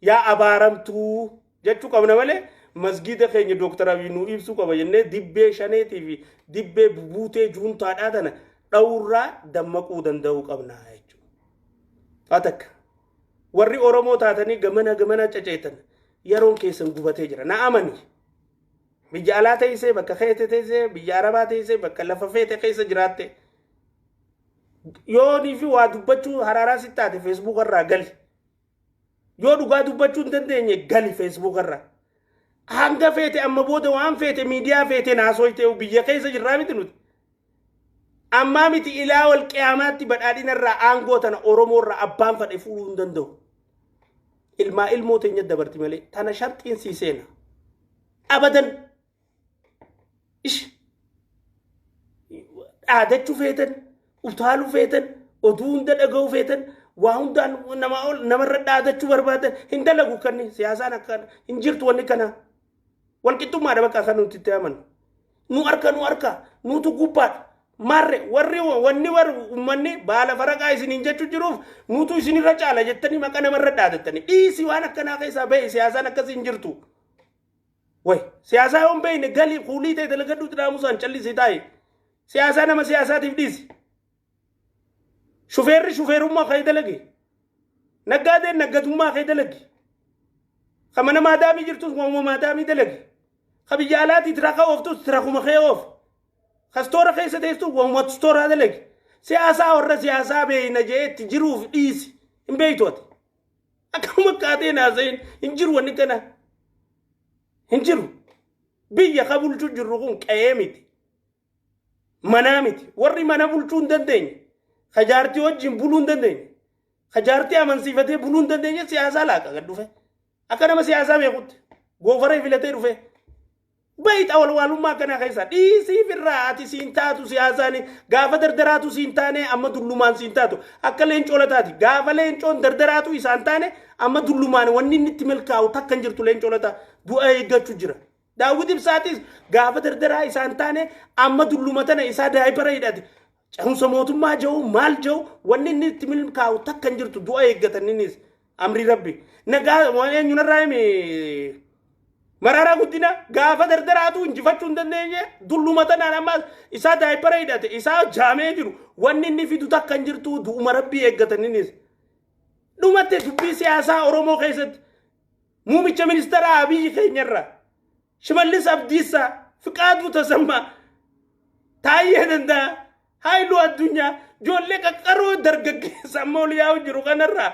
yaa abaaramtuu jechuu qabna malee, masgida keenya Dooktar Abiy nuu ibsuu qaba jennee dibbee shaneetii fi dibbee bubuutee juuntaadhaa tana dhawurraa dammaquu danda'uu qabna jechuudha. Haa takka warri Oromoo taatanii gamana gamana caceetan, yeroon keessan gubatee jira. Na amani. Biyya alaa teessee, bakka feete teessee, biyya arabaa teessee, bakka lafa feete keessa jiraatte. Yoonii fi waa dubbachuu haraaraa si taate, Facebook irraa gali. Yoo dhugaa dubbachuu hin dandeenye, gali Facebook irraa. Hanga feete amma booda waan feete miidiyaa feete naasoo ta'u biyya keessa jirraa miti nuti. Ammaa miti, ilaa wal qiyaamaatti badhaadhina irraa aangoo tana Oromoo irraa abbaan fadhe fuudhuu hin danda'u. Ilmaa ilmoo teenya dabarti malee, tana sharxiin sii seena. Abadan. Ish. Dhaadachuu feetan, utaaluu feetan, oduu hunda dhaga'uu feetan, waa hundaan nama ol namarra dhaadachuu barbaadan, hin dalagu kanni siyaasaan akka hin jirtu wanni kana. Walqixxummaadha bakka kan nuti itti amanu. Nu harka, nu harka, nutu gubbaadha. Marre warri wanni warri uummanni baala faraqaa isiniin jechuu jiruuf, nutu isinirra caala jettanii maqaa namarra dhaadattanii, dhiisi, waan akkanaa keessaa bahe, siyaasaan akkasii hin jirtu. Way, siyaasaa yoo hin beekne gali, kuulii ta'e dalagadhuutti dhaamusaan callisii taa'e. Siyaasaa nama siyaasaatiif dhiisi. Shufeerri shufeerummaa kee dalagi. Naggaadeen naggadummaa kee dalagi. Ka mana maadaamii jirtus waanuma maadaamii dalagi. Ka biyya alaatii tiraka ooftus tirakuma kee oof. Ka stoora keessa teessu waanuma stooraa dalagi. Siyaasaa warra siyaasaa beeyna jee itti jiruuf dhiisi. Hin beeytu ati. Akkuma kaateen haasayin, hin jiru wanni kana. Hin jiru. Biyya ka bulchuu jirru kun qe'ee miti. Manaa miti. Warri mana bulchuu hin dandeenye. Ka jaartii wajjin buluu hin dandeenye. Ka jaartii amansiifatee buluu hin dandeenye siyaasaa laaqa gad dhufe. Akka nama siyaasaa beekutti. Goofaree filatee dhufe. Bayi walwaalummaa akkanaa keessa dhiisii firraa. Ati siin taatu siyaasaan, gaafa dardaraatu siin taane, amma dullumaan siin taatu. Akka leencoo lataati, gaafa leencoon dardaraatu isaan taane, amma dullumaan wanni inni itti milkaa'u takka hin jirtu. Leencoo lataa du'a eeggachuu jira. Daawwit Ibsaatis gaafa dardaraa isaan taane, amma dulluma tana isaa diaper hidhate cehumsa mootummaa jiru maal jiru, wanni inni itti milkaa'u takka hin jirtu, du'a eeggatan innis amri rabbi nagaa waan eenyunarraa himi. Maraaraa Guddina gaafa dardaraatu injifachuu hin dandeenye, dulluma tanaan ammas isaa diaper hidhate isaa jaamee jiru, wanni inni fidu takka hin jirtu, du'uma rabbii eeggatan innis. Dhumatte dubbii siyaasaa Oromoo keessatti. Muumicha ministeera Abiyyi keenyarra, Shimallis Abdiisaa, Fiqaaduu Tasammaa, Taayyee Danda'a, Haayiluu Addunyaa, ijoollee qaqqaroo dargaggeessa amma ol yaa'u jiru kanarraa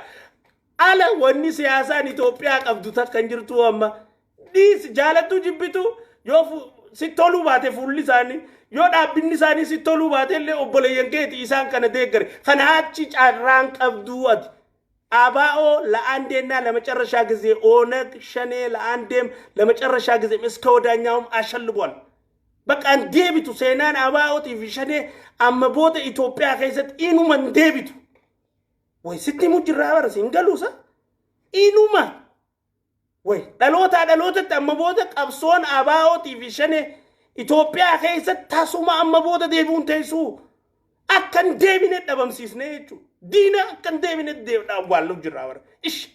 ala wanni siyaasaan Itoophiyaa qabdu takka hin jirtu amma. Dhiisi, jaalattuu jibbitu, yoo si toluu baate fuulli isaanii, yoo dhaabbinni isaanii si toluu baate illee, obboleeyyan keeti isaan kana deeggare. Kana achi carraan qabduu ati. አባኦ ለአንዴና ለመጨረሻ ጊዜ፣ ኦነግ ሸኔ ለአንዴም ለመጨረሻ ጊዜም እስከ ወዳኛውም አሸልቧል። Bakka hin deebitu seenaan ABO'tii fi shanee amma booda Itoophiyaa keessatti inuma hin deebitu. Way sitti himu jirraa bara siin galuusa. Inuma. Way dhalootaa dhalootatti amma booda qabsoon ABO'tii fi shanee Itoophiyaa keessatti tasuma amma booda deebi'uun teessuu akka hin deebine dhabamsiisne jechuudha. Diina akka hin deebine awwaallu jirraa bara. Ish.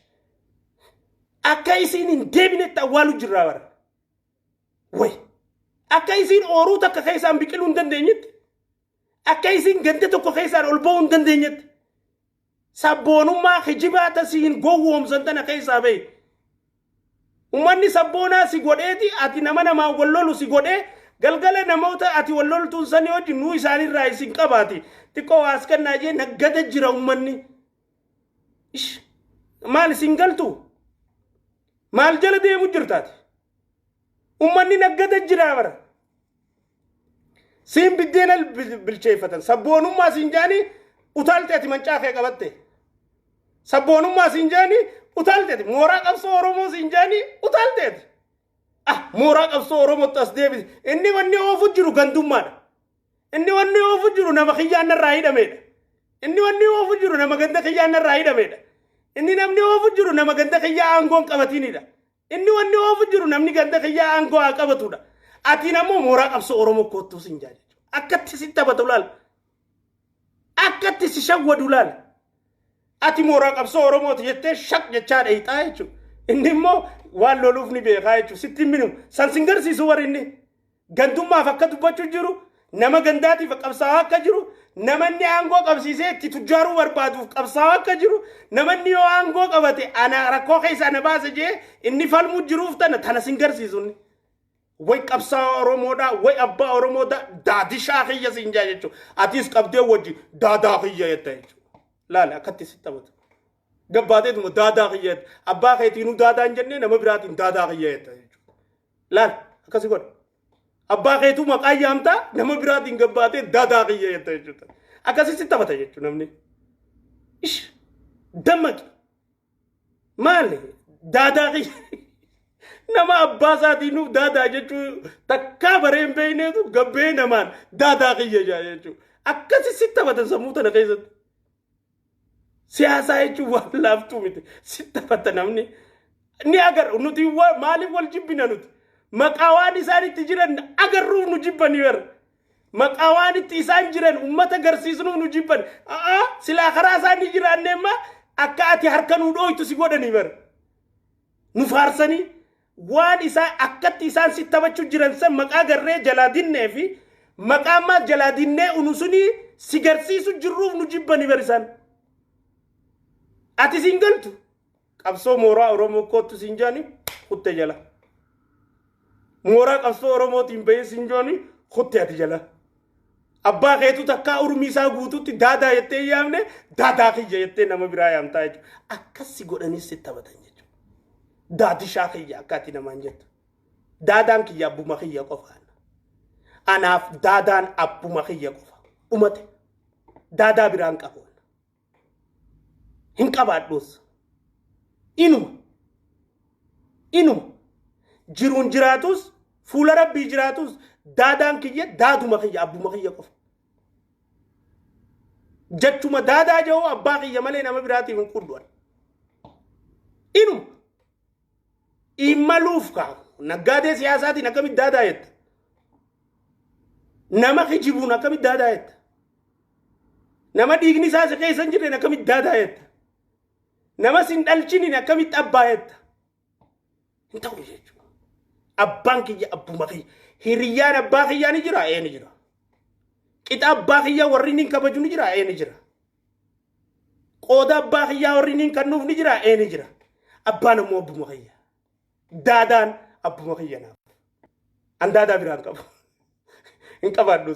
Akka isiin hin deebinetti awwaalu jirraa bara. Way. Akka isiin ooruu takka keessaan biqiluu hin dandeenyetti. Akka isiin ganda tokko keessaan ol ba'uu hin dandeenyetti. Sabboonummaa kijibaa tasiin gowwoomsan tana keessaa bahi. Uummanni sabboonaa si godheeti ati nama namaan wal lolu si godhee galgala namoota ati wal loltuun sanii wajjin nuu isaanirraa isin qabaati. Xiqqoo waas kennaa jee naggada jira uummanni. Ish. Maal isin galtu? Maal jala deemu jirtaati? Uummanni naggada jira bara. Siin biddeena bilcheeffatan. Sabboonummaa siin jaanii utaalte ati mancaa kee qabatte. Sabboonummaa siin jaanii utaalte ati. Mooraa qabsoo Oromoo siin jaanii utaalte ati. Ah, mooraa qabsoo Oromootti as deebise. Inni wanni oofu jiru gandummaadha. Inni wanni oofu jiru nama kiyyaan narraa hidhamedha. Inni wanni oofu jiru nama ganda kiyyaan narraa hidhamedha. Inni namni oofu jiru nama ganda kiyyaa aangoon qabatinidha. Inni wanni oofu jiru namni ganda kiyyaa aangoo haa qabatudha. Atiin ammoo mooraa qabsoo Oromoo koottuu siin jaa jechuudha. Akkatti si taphatu laal. Akkatti si shawwadu laal. Ati mooraa qabsoo Oromooti jettee shaq jechaa dheeyxaa jechuudha. Inni immoo waan loluuf ni beekaa jechuudha. Sitti hin minimu. San sin garsiisu warri inni. Gandummaaf akka dubbachuu jiru, nama gandaatiif qabsaa'aa akka jiru, nama inni aangoo qabsiisee itti tujjaaruu barbaaduuf qabsaa'aa akka jiru, nama inni yoo aangoo qabate ana rakkoo keessa ana baase jee inni falmuu jiruuf tana tana sin garsiisu inni. Way qabsaa'aa Oromoodhaa, way abbaa Oromoodhaa, daadishaa kiyya siin jaa jechuudha. Atis qabdee wajji daadaa kiyya jetta jechuudha. Laali akkatti si taphatu. Gabbaateetuma daadaa kiyya jetta. Abbaa keetiinuu daadaa hin jennee nama biraatiin daadaa kiyya jetta jechuudha. Laal akkasi godha. Abbaa keetuu maqaa yaamtaa nama biraatiin gabbaatee daadaa kiyya jetta jechuudha. Akkasi si taphata jechuudha namni. Ish dammaqi. Maali daadaa kiyya nama abbaa isaatiinuu daadaa jechuu takkaa baree hin beekneetu gabbee namaan daadaa kiyya jaa jechuudha. Akkasi si taphatan sammuu tana keessatti. Siyaasaa jechuun waan laaftuu miti. Si taphata namni. Ni agarra nuti maaliif wal jibbina nuti? Maqaa waan isaan itti jiran agarruuf nu jibbanii bara. Maqaa waan itti isaan jiran uummata garsiisnuuf nu jibban. A'aa silaa karaa isaanii jiraanne immoo akka ati harka nu dhooytu si godhanii bara. Nu faarsanii waan isaa akkatti isaan si taphachuu jiran san maqaa garree jalaa dinnee fi maqaa ammaa jalaa dinnee unu sunii si garsiisu jirruuf nu jibbanii bar isaan. Ati siin galtu qabsoo mooraa Oromoo koottu siin jaani kutte jala. Mooraa qabsoo Oromootiin bahee siin jaani kutte ati jala. Abbaa keetu takkaa urmii isaa guututti daadaa jettee hin yaamne daadaa kiyya jettee nama biraa yaamtaa jechuudha. Akkas si godhanii si taphatan jechuudha. Daadishaa kiyya akka ati namaan jettu. Daadaan kiyya abbuma kiyya qofa. Anaaf daadaan abbuma kiyya qofa. Dhumate. Daadaa biraan qabu. Hin qabaadhus. Inuma. Inuma. Jiruun jiraatus fuula rabbii jiraatus daadaan kiyya daaduma kiyya abbuma kiyya qofa. Jechuma daadaa jiru abbaa kiyya malee nama biraatiif hin qudhu. Inuma. Imaluuf kaa naggaadee siyaasaatiin akkamitti daadaa jetta? Nama kijibuun akkamitti daadaa jetta? Nama dhiigni isaa si keessa hin jirreen akkamitti daadaa jetta? Nama sin dhalchiniin akkamitti abbaa jetta? Hin ta'u jechuudha. Abbaan kiyya abbuma kiyya. Hiriyyaan abbaa kiyyaa ni jira? Ee ni jira. Qixa abbaa kiyyaa warri inni kabaju ni jira? Ee ni jira. Qooda abbaa kiyyaa warri inni kennuuf ni jira? Ee ni jira. Abbaan ammoo abbuma kiyya. Daadaan abbuma kiyya naaf. An daadaa biraan qabu. Hin qabaadhu.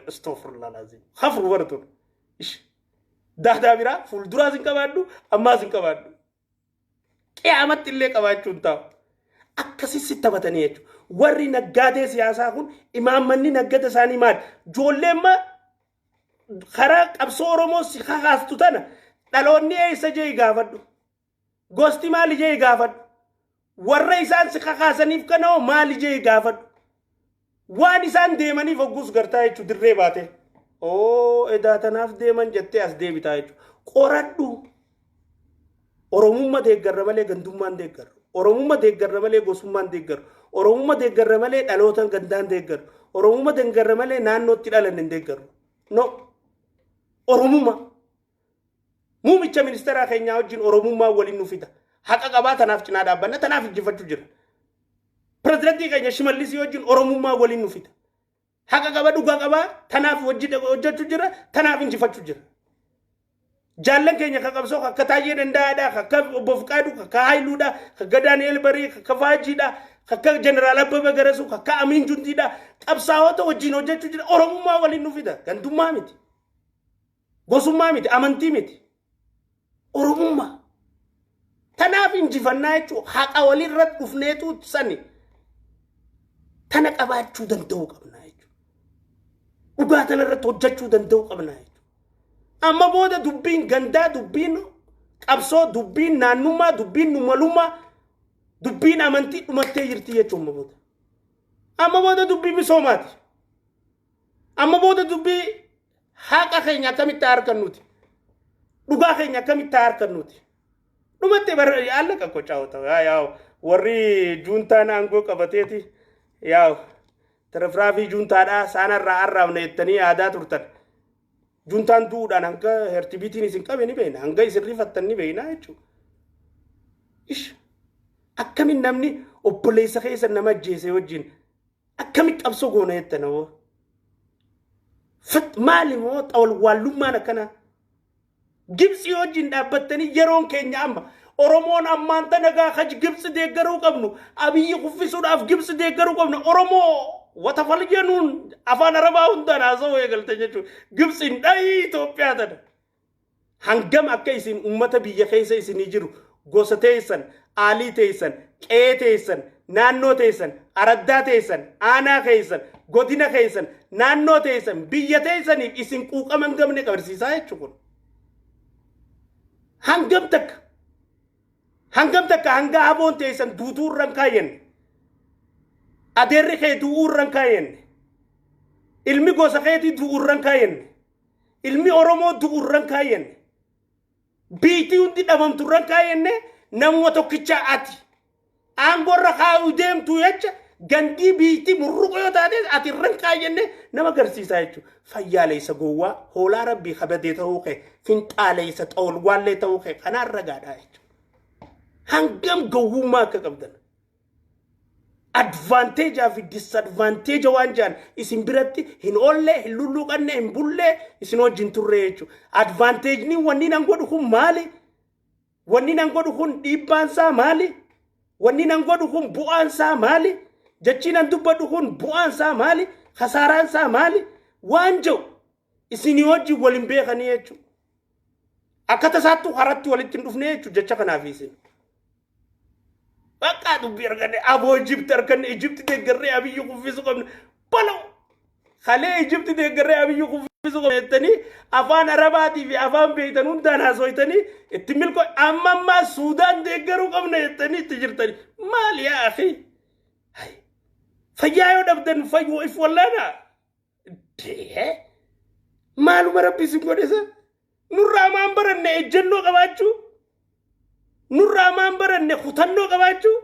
Astaghfirullah laazim. Hafru bara ture. Daadaa biraa fuulduraas hin qabaadhu ammaas hin qabaadhu. Qiyaamatti illee qabaachuu hin taa'u. Akkasii si taphatanii jechuudha. Warri naggaadee siyaasaa kun imaammanni naggada isaanii maali? Ijoollee amma karaa qabsoo Oromoo si kakaastu tana dhaloonni eessa jee gaafadhu. Gosti maali jee gaafadhu. Warra isaan si kakaasaniif kana hoo maali jee gaafadhu. Waan isaan deemaniif hogguus gartaa jechuudha dirree baate. Oo, edaa tanaaf deeman jettee as deebitaa jechuudha. Qoradhu. Oromummaa deeggarra malee gandummaan deeggarra. Oromummaa deeggarra malee gosummaan deeggarra. Oromummaa deeggarra malee dhaloota gandaan deeggarra. Oromummaa deeggarra malee naannootti dhalan hin deeggarru. No. Oromummaa. Muumicha ministeeraa keenyaa wajjin Oromummaa waliin nu fida. Haqa qabaa, tanaaf cinaa dhaabbanna, tanaaf injifachuu jira. Pirezidantii keenya Shimallisii wajjin Oromummaa waliin nu fida. Haqa qaba, dhugaa qabaa, tanaaf hojjechuu jira, tanaaf injifachuu jira. Jaallan keenya ka qabsoo akka Taayyee Danda'aadha, akka Obbo Fiqaaduu, akka Haayiluudha, akka Daani'el Barii, akka Faajiidha, akka Jeneraal Abbabee Garasuu, akka Amiin Jundiidha. Qabsaa'ota wajjin hojjechuu jira. Oromummaa waliin nu fida. Gandummaa miti. Gosummaa miti. Amantii miti. Oromummaa. Tanaaf injifannaa jechuun haqa walirra dhufneetu sani. Tana qabaachuu danda'uu qabna jechuudha. Dhugaa tana irratti hojjechuu danda'uu qabna jechuudha. Amma booda dubbiin gandaa, dubbiin qabsoo, dubbiin naannummaa, dubbiin numalummaa, dubbiin amantii dhumattee jirti jechuudha amma booda. Amma booda dubbii misoomaati. Amma booda dubbii haqa keenya akkamitti argannuti. Dhugaa keenya akkamitti argannuti. Dhumattee bara alla qaqqocaa'u yaa warri juuntaan aangoo qabateeti, yaa tirifraafii juuntaadhaa saanarraa arraabna jettanii yaadaa turtan. Juuntaan du'uudhaan hanga hertibiitiin isin qabe ni beekna, hanga isin rifattan ni beekna jechuudha. Ish, akkamin namni obboleessa keessa nama ajjeese wajjin akkamitti qabsoo goona jettan hoo? Maali moo xawalwaallummaan akkanaa? Gibxii wajjin dhaabbattanii yeroon keenya amma Oromoon ammaan tana gaa kaj Gibxi deeggaruu qabnu, Abiyyi kuffisuudhaaf Gibxi deeggaruu qabnu, Oromoo watafaljanuun afaan Arabaa hundaan haasawuu eegaltan jechuudha. Gibxiin dhayii Itoophiyaa tana. Hangam akka isin uummata biyya keessa isinii jiru, gosa teessan, aalii teessan, qe'ee teessan, naannoo teessan, araddaa teessan, aanaa keessan, godina keessan, naannoo teessan, biyya teessaniif isin quuqama hin qabne qabarsiisaa jechuudha kun. Hangam takka hangam takka hanga aboon teessan duutuu irra hin kaayyanne, adeerri kee du'uu irra hin kaayyanne, ilmi gosa keetii du'uu irra hin kaayyanne, ilmi Oromoo du'uu irra hin kaayyanne, biitii hundi dhabamtu irra hin kaayyanne, namuma tokkicha ati aangoo irra kaa'uu deemtu jecha gandii biitii murruqa yoo taate ati irra hin kaayyanne nama agarsiisaa jechuudha. Fayyaaleessa gowwaa hoolaa rabbii kabadee ta'uu kee, finxaaleessa xawalwaallee ta'uu kee kanaan ragaadhaa jechuudha. Hangam gowwummaa akka qabdan. Advantage fi disadvantage waan jedhan isin biratti hin oollee, hin lulluqanne, hin bullee, isin wajjin turre jechuudha. Advantageni wanni nan godhu kun maali? Wanni nan godhu kun dhiibbaan isaa maali? Wanni nan godhu kun bu'aan isaa maali? Jechi nan dubbadhu kun bu'aan isaa maali? Kasaaraan isaa maali? Waan jedhu isinii wajjin waliin beekanii jechuudha. Akka tasaattuu haratti walitti hin dhufne jechuudha jecha kanaaf isin. Bakka dubbii arganne, aboo Ijipti arganne, Ijipti deeggarree Abiyyi kuffisuu qabne baloo. Kalee Ijipti deeggarree Abiyyi kuffisuu qabne jettanii afaan Arabaatii fi afaan beektan hundaan haasoytanii itti milkoo, amma ammaa Suudaan deeggaruu qabne jettanii itti jirtanii. Maali yaa akhi? Fayyaa yoo dhabdan fayyuu if wallaanaa. Maaluma rabbi isin godhe sa? Nurraa maan baranne ejjennoo qabaachuu? Nurraa maan baranne kutannoo qabaachuu?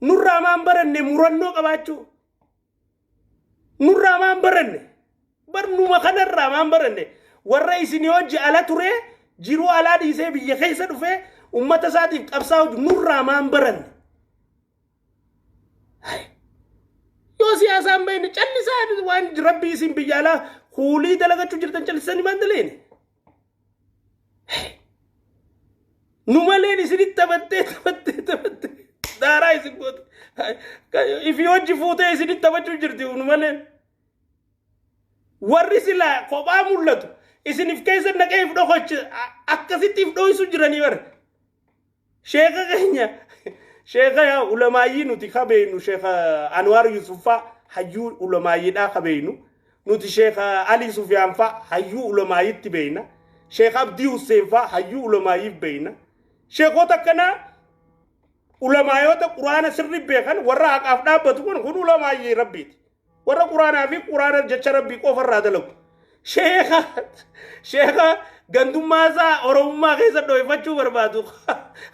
Nurraa maan baranne murannoo qabaachuu? Nurraa maan baranne? Barnuma kanarraa maan baranne? Warra isin hojii ala ture, jiruu alaa dhiisee biyya keessa dhufee ummata isaatiif qabsaa'u nurraa maan baranne? Yoo siyaasaan beekne callisaa, waan rabbii isin biyya alaa kuulii dalagachuu jirtan callisanii maan daleene? Nu maleen isinitti taphattee taphattee taphattee daaraa isin goote. Ifi hojii fuutee isinitti taphachuu jirti nu maleen. Warri silaa kophaa mul'atu isinif keessa naqee if dhokochi akkasitti if dho'isu jiranii bara. Sheeka keenya, sheeka yaa ulamaayyii nuti kabeeynu, sheeka Anwaar Yusuffaa hayyuu ulamaayyiidhaa kabeeynu, nuti sheeka Ali Sufiyaan faa hayyuu ulamaayyiitti beeyna, sheeka Abdii Hussein faa hayyuu ulamaayyiif beeyna. Sheekota akkanaa, ulamaayoota quraana sirri beekan, warra haqaaf dhaabbatu kun ulamaayyii rabbiiti. Warra quraanaa fi quraana jecha rabbii qofa irraa dalagu. Sheeka gandummaa isaa Oromummaa keessa dho'ifachuu barbaadu.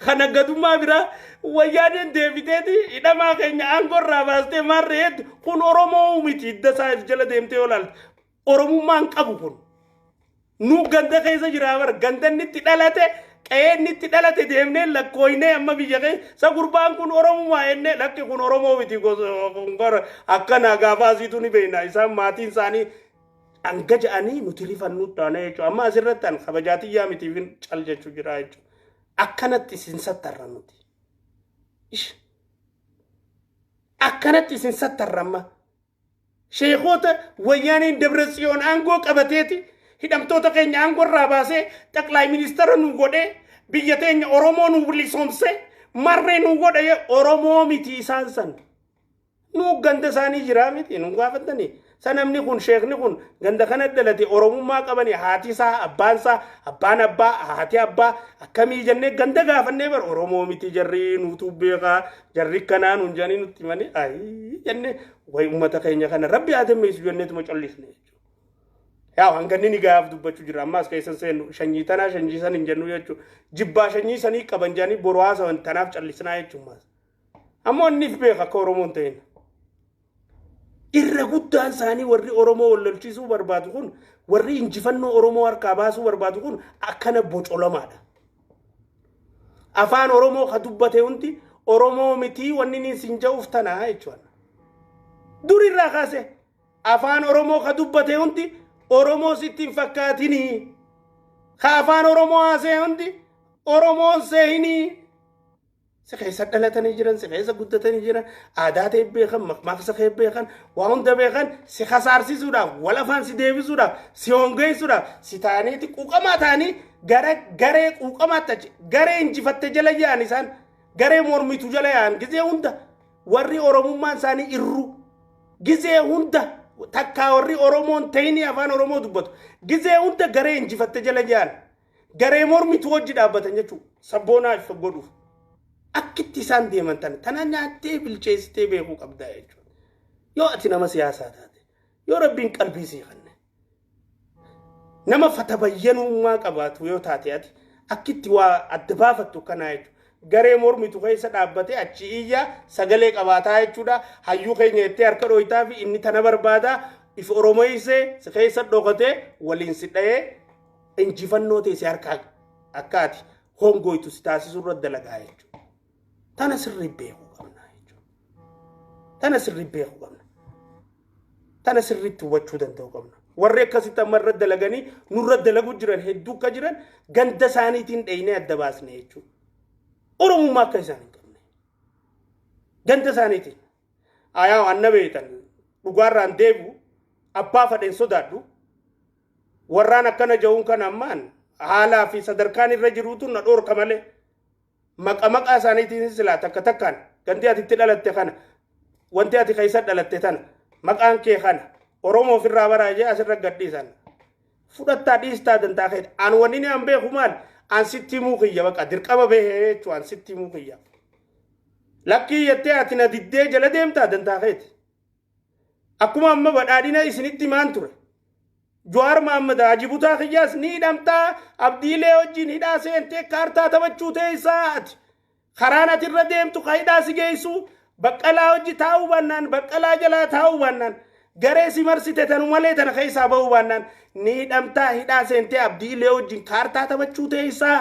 Kana gadummaa biraa wayyaaneen deebiteeti hidhamaa keenya aangoo irraa baastee maarree kun Oromoo miti hidda isaa if jala deemtee yoo ilaalte. Oromummaan qabu kun. Nu ganda keessa jira bara ganda inni itti dhalate qe'ee inni itti dhalate deemnee lakkooynee amma biyya keessa gurbaan kun Oromumaa jennee lakki kun Oromoo miti akkana gaafa asiitu ni beekna isaan maatiin isaanii hanga ja'anii nuti rifannuu taane jechuudha. Amma asirratti an kabajaatiyyaa mitiif cal jechuu jira jechuudha. Akkanatti isin sattarra nuti. Akkanatti isin sattarra amma. Sheekota wayyaaneen Dabratsiyoon aangoo qabateeti hidhamtoota keenya aangoo irraa baasee xaqlaay ministeera nu godhee biyya teenya Oromoo nu bilisoomsee marree nu godhe Oromoo miti isaan san. Nu ganda isaanii jiraa miti nu gaafatanii. Sa namni kun sheekni kun ganda kana dhalate Oromummaa qabanii haati isaa abbaan isaa abbaan abbaa haati abbaa akkamii jennee ganda gaafannee bar Oromoo miti jarri nuutu beekaa jarri kanaa nuun jedhanii nutti himanii ayii jennee way uummata keenya kana rabbi haa dammeessu jenneetuma callisne jechuudha. Yaa hanganni ni gaaf dubbachuu jira ammaas keessa seennu shanyii tanaa shanyii san hin jennu jechuudha. Jibbaa shanyii sanii qaban jedhanii boru haasawan tanaaf callisnaa jechuudha. Ammoo inni beeka akka Oromoon ta'in. Irra guddaan isaanii warri Oromoo wal lolchiisuu barbaadu kun warri injifannoo Oromoo harkaa baasuu barbaadu kun akkana bocolamaadha. Afaan Oromoo ka dubbate hundi Oromoo mitii wanni inni sin ja'uuf tanaa jechuudha. Dur irraa kaase afaan Oromoo ka dubbate hundi Oromoo sitti hin fakkaatinii. Ka afaan Oromoo haasa'e hundi Oromoon seehinii. Si keessa dhalatanii jiran, si keessa guddatanii jiran, aadaa ta'e beekan, makmaaksa kee beekan, waa hunda beekan, si kasaarsiisuudhaaf, wal afaan si deebisuudhaaf, si hongeessuudhaaf, si ta'aniiti quuqamaa ta'anii gara garee quuqamaatti achi garee injifatte jala yaa'an isaan garee mormitu jala yaa'an gizee hunda warri Oromummaan isaanii irru gizee hunda takkaa warri Oromoon ta'inii afaan Oromoo dubbatu gizee hunda garee injifatte jala yaa'an garee mormitu wajji dhaabbatan jechuudha sabboonaa if godhuuf. Akkitti isaan deeman tana tana nyaattee bilcheessitee beekuu qabdaa jechuudha. Yoo ati nama siyaasaa taate, yoo rabbiin qalbii sii kenne, nama fatabayyanummaa qabaatu yoo taate ati akkitti waa adda baafattu kanaa jechuudha. Garee mormitu keessa dhaabbatee achi iyya sagalee qabaataa jechuudha. Hayyuu keenya jettee harka dhooytaa fi inni tana barbaada. If Oromoysee si keessa dhokatee waliin si dha'ee injifannoo ta'e si harkaa akka ati hongoytu si taasisuu irra dalagaa jechuudha. Tana sirrii beekuu qabna jechuudha. Tana sirrii beekuu qabna. Tana sirriitti hubachuu danda'uu qabna. Warri akkasitti amma irra dalaganii nurra dalaguu jiran hedduu akka jiran ganda isaaniitiin dheeyinee adda baasne jechuudha. Oromummaa akka isaan hin qabne. Ganda isaaniitiin. Ayaa anna beektan dhugaarraan deebi'u abbaa fadheen sodaadhu. Warraan akkana ja'uun kan ammaan haalaa fi sadarkaan irra jiruutu na dhoorka malee. Maqa maqaa isaaniitiin silaa takka takkaan ganti ati itti dhalatte kana wanti ati keessa dhalatte tana maqaan kee kana Oromoo ofirraa baraa jee asirra gadhiisan. Fudhattaa dhiistaa dantaa keeti. An wanni ni an beeku maal an sitti himuu kiyya baqa dirqama bahee jechuun an sitti himuu kiyya. Lakkii jettee ati na diddee jala deemtaa dantaa keeti. Akkuma amma badhaadhina isinitti himaan ture. Jawaar Mahammad Haji Butaa kiyyaas ni hidhamtaa abdiilee wajjin hidhaa seentee kaartaa taphachuu teessaa ati. Karaan ati irra deemtu ka hidhaa si geessu baqqalaa hojii taa'uu baannaan baqqalaa jalaa taa'uu baannaan garee si marsite tanu malee tana keessaa ba'uu baannaan ni hidhamtaa hidhaa seentee abdiilee wajjin kaartaa taphachuu teessaa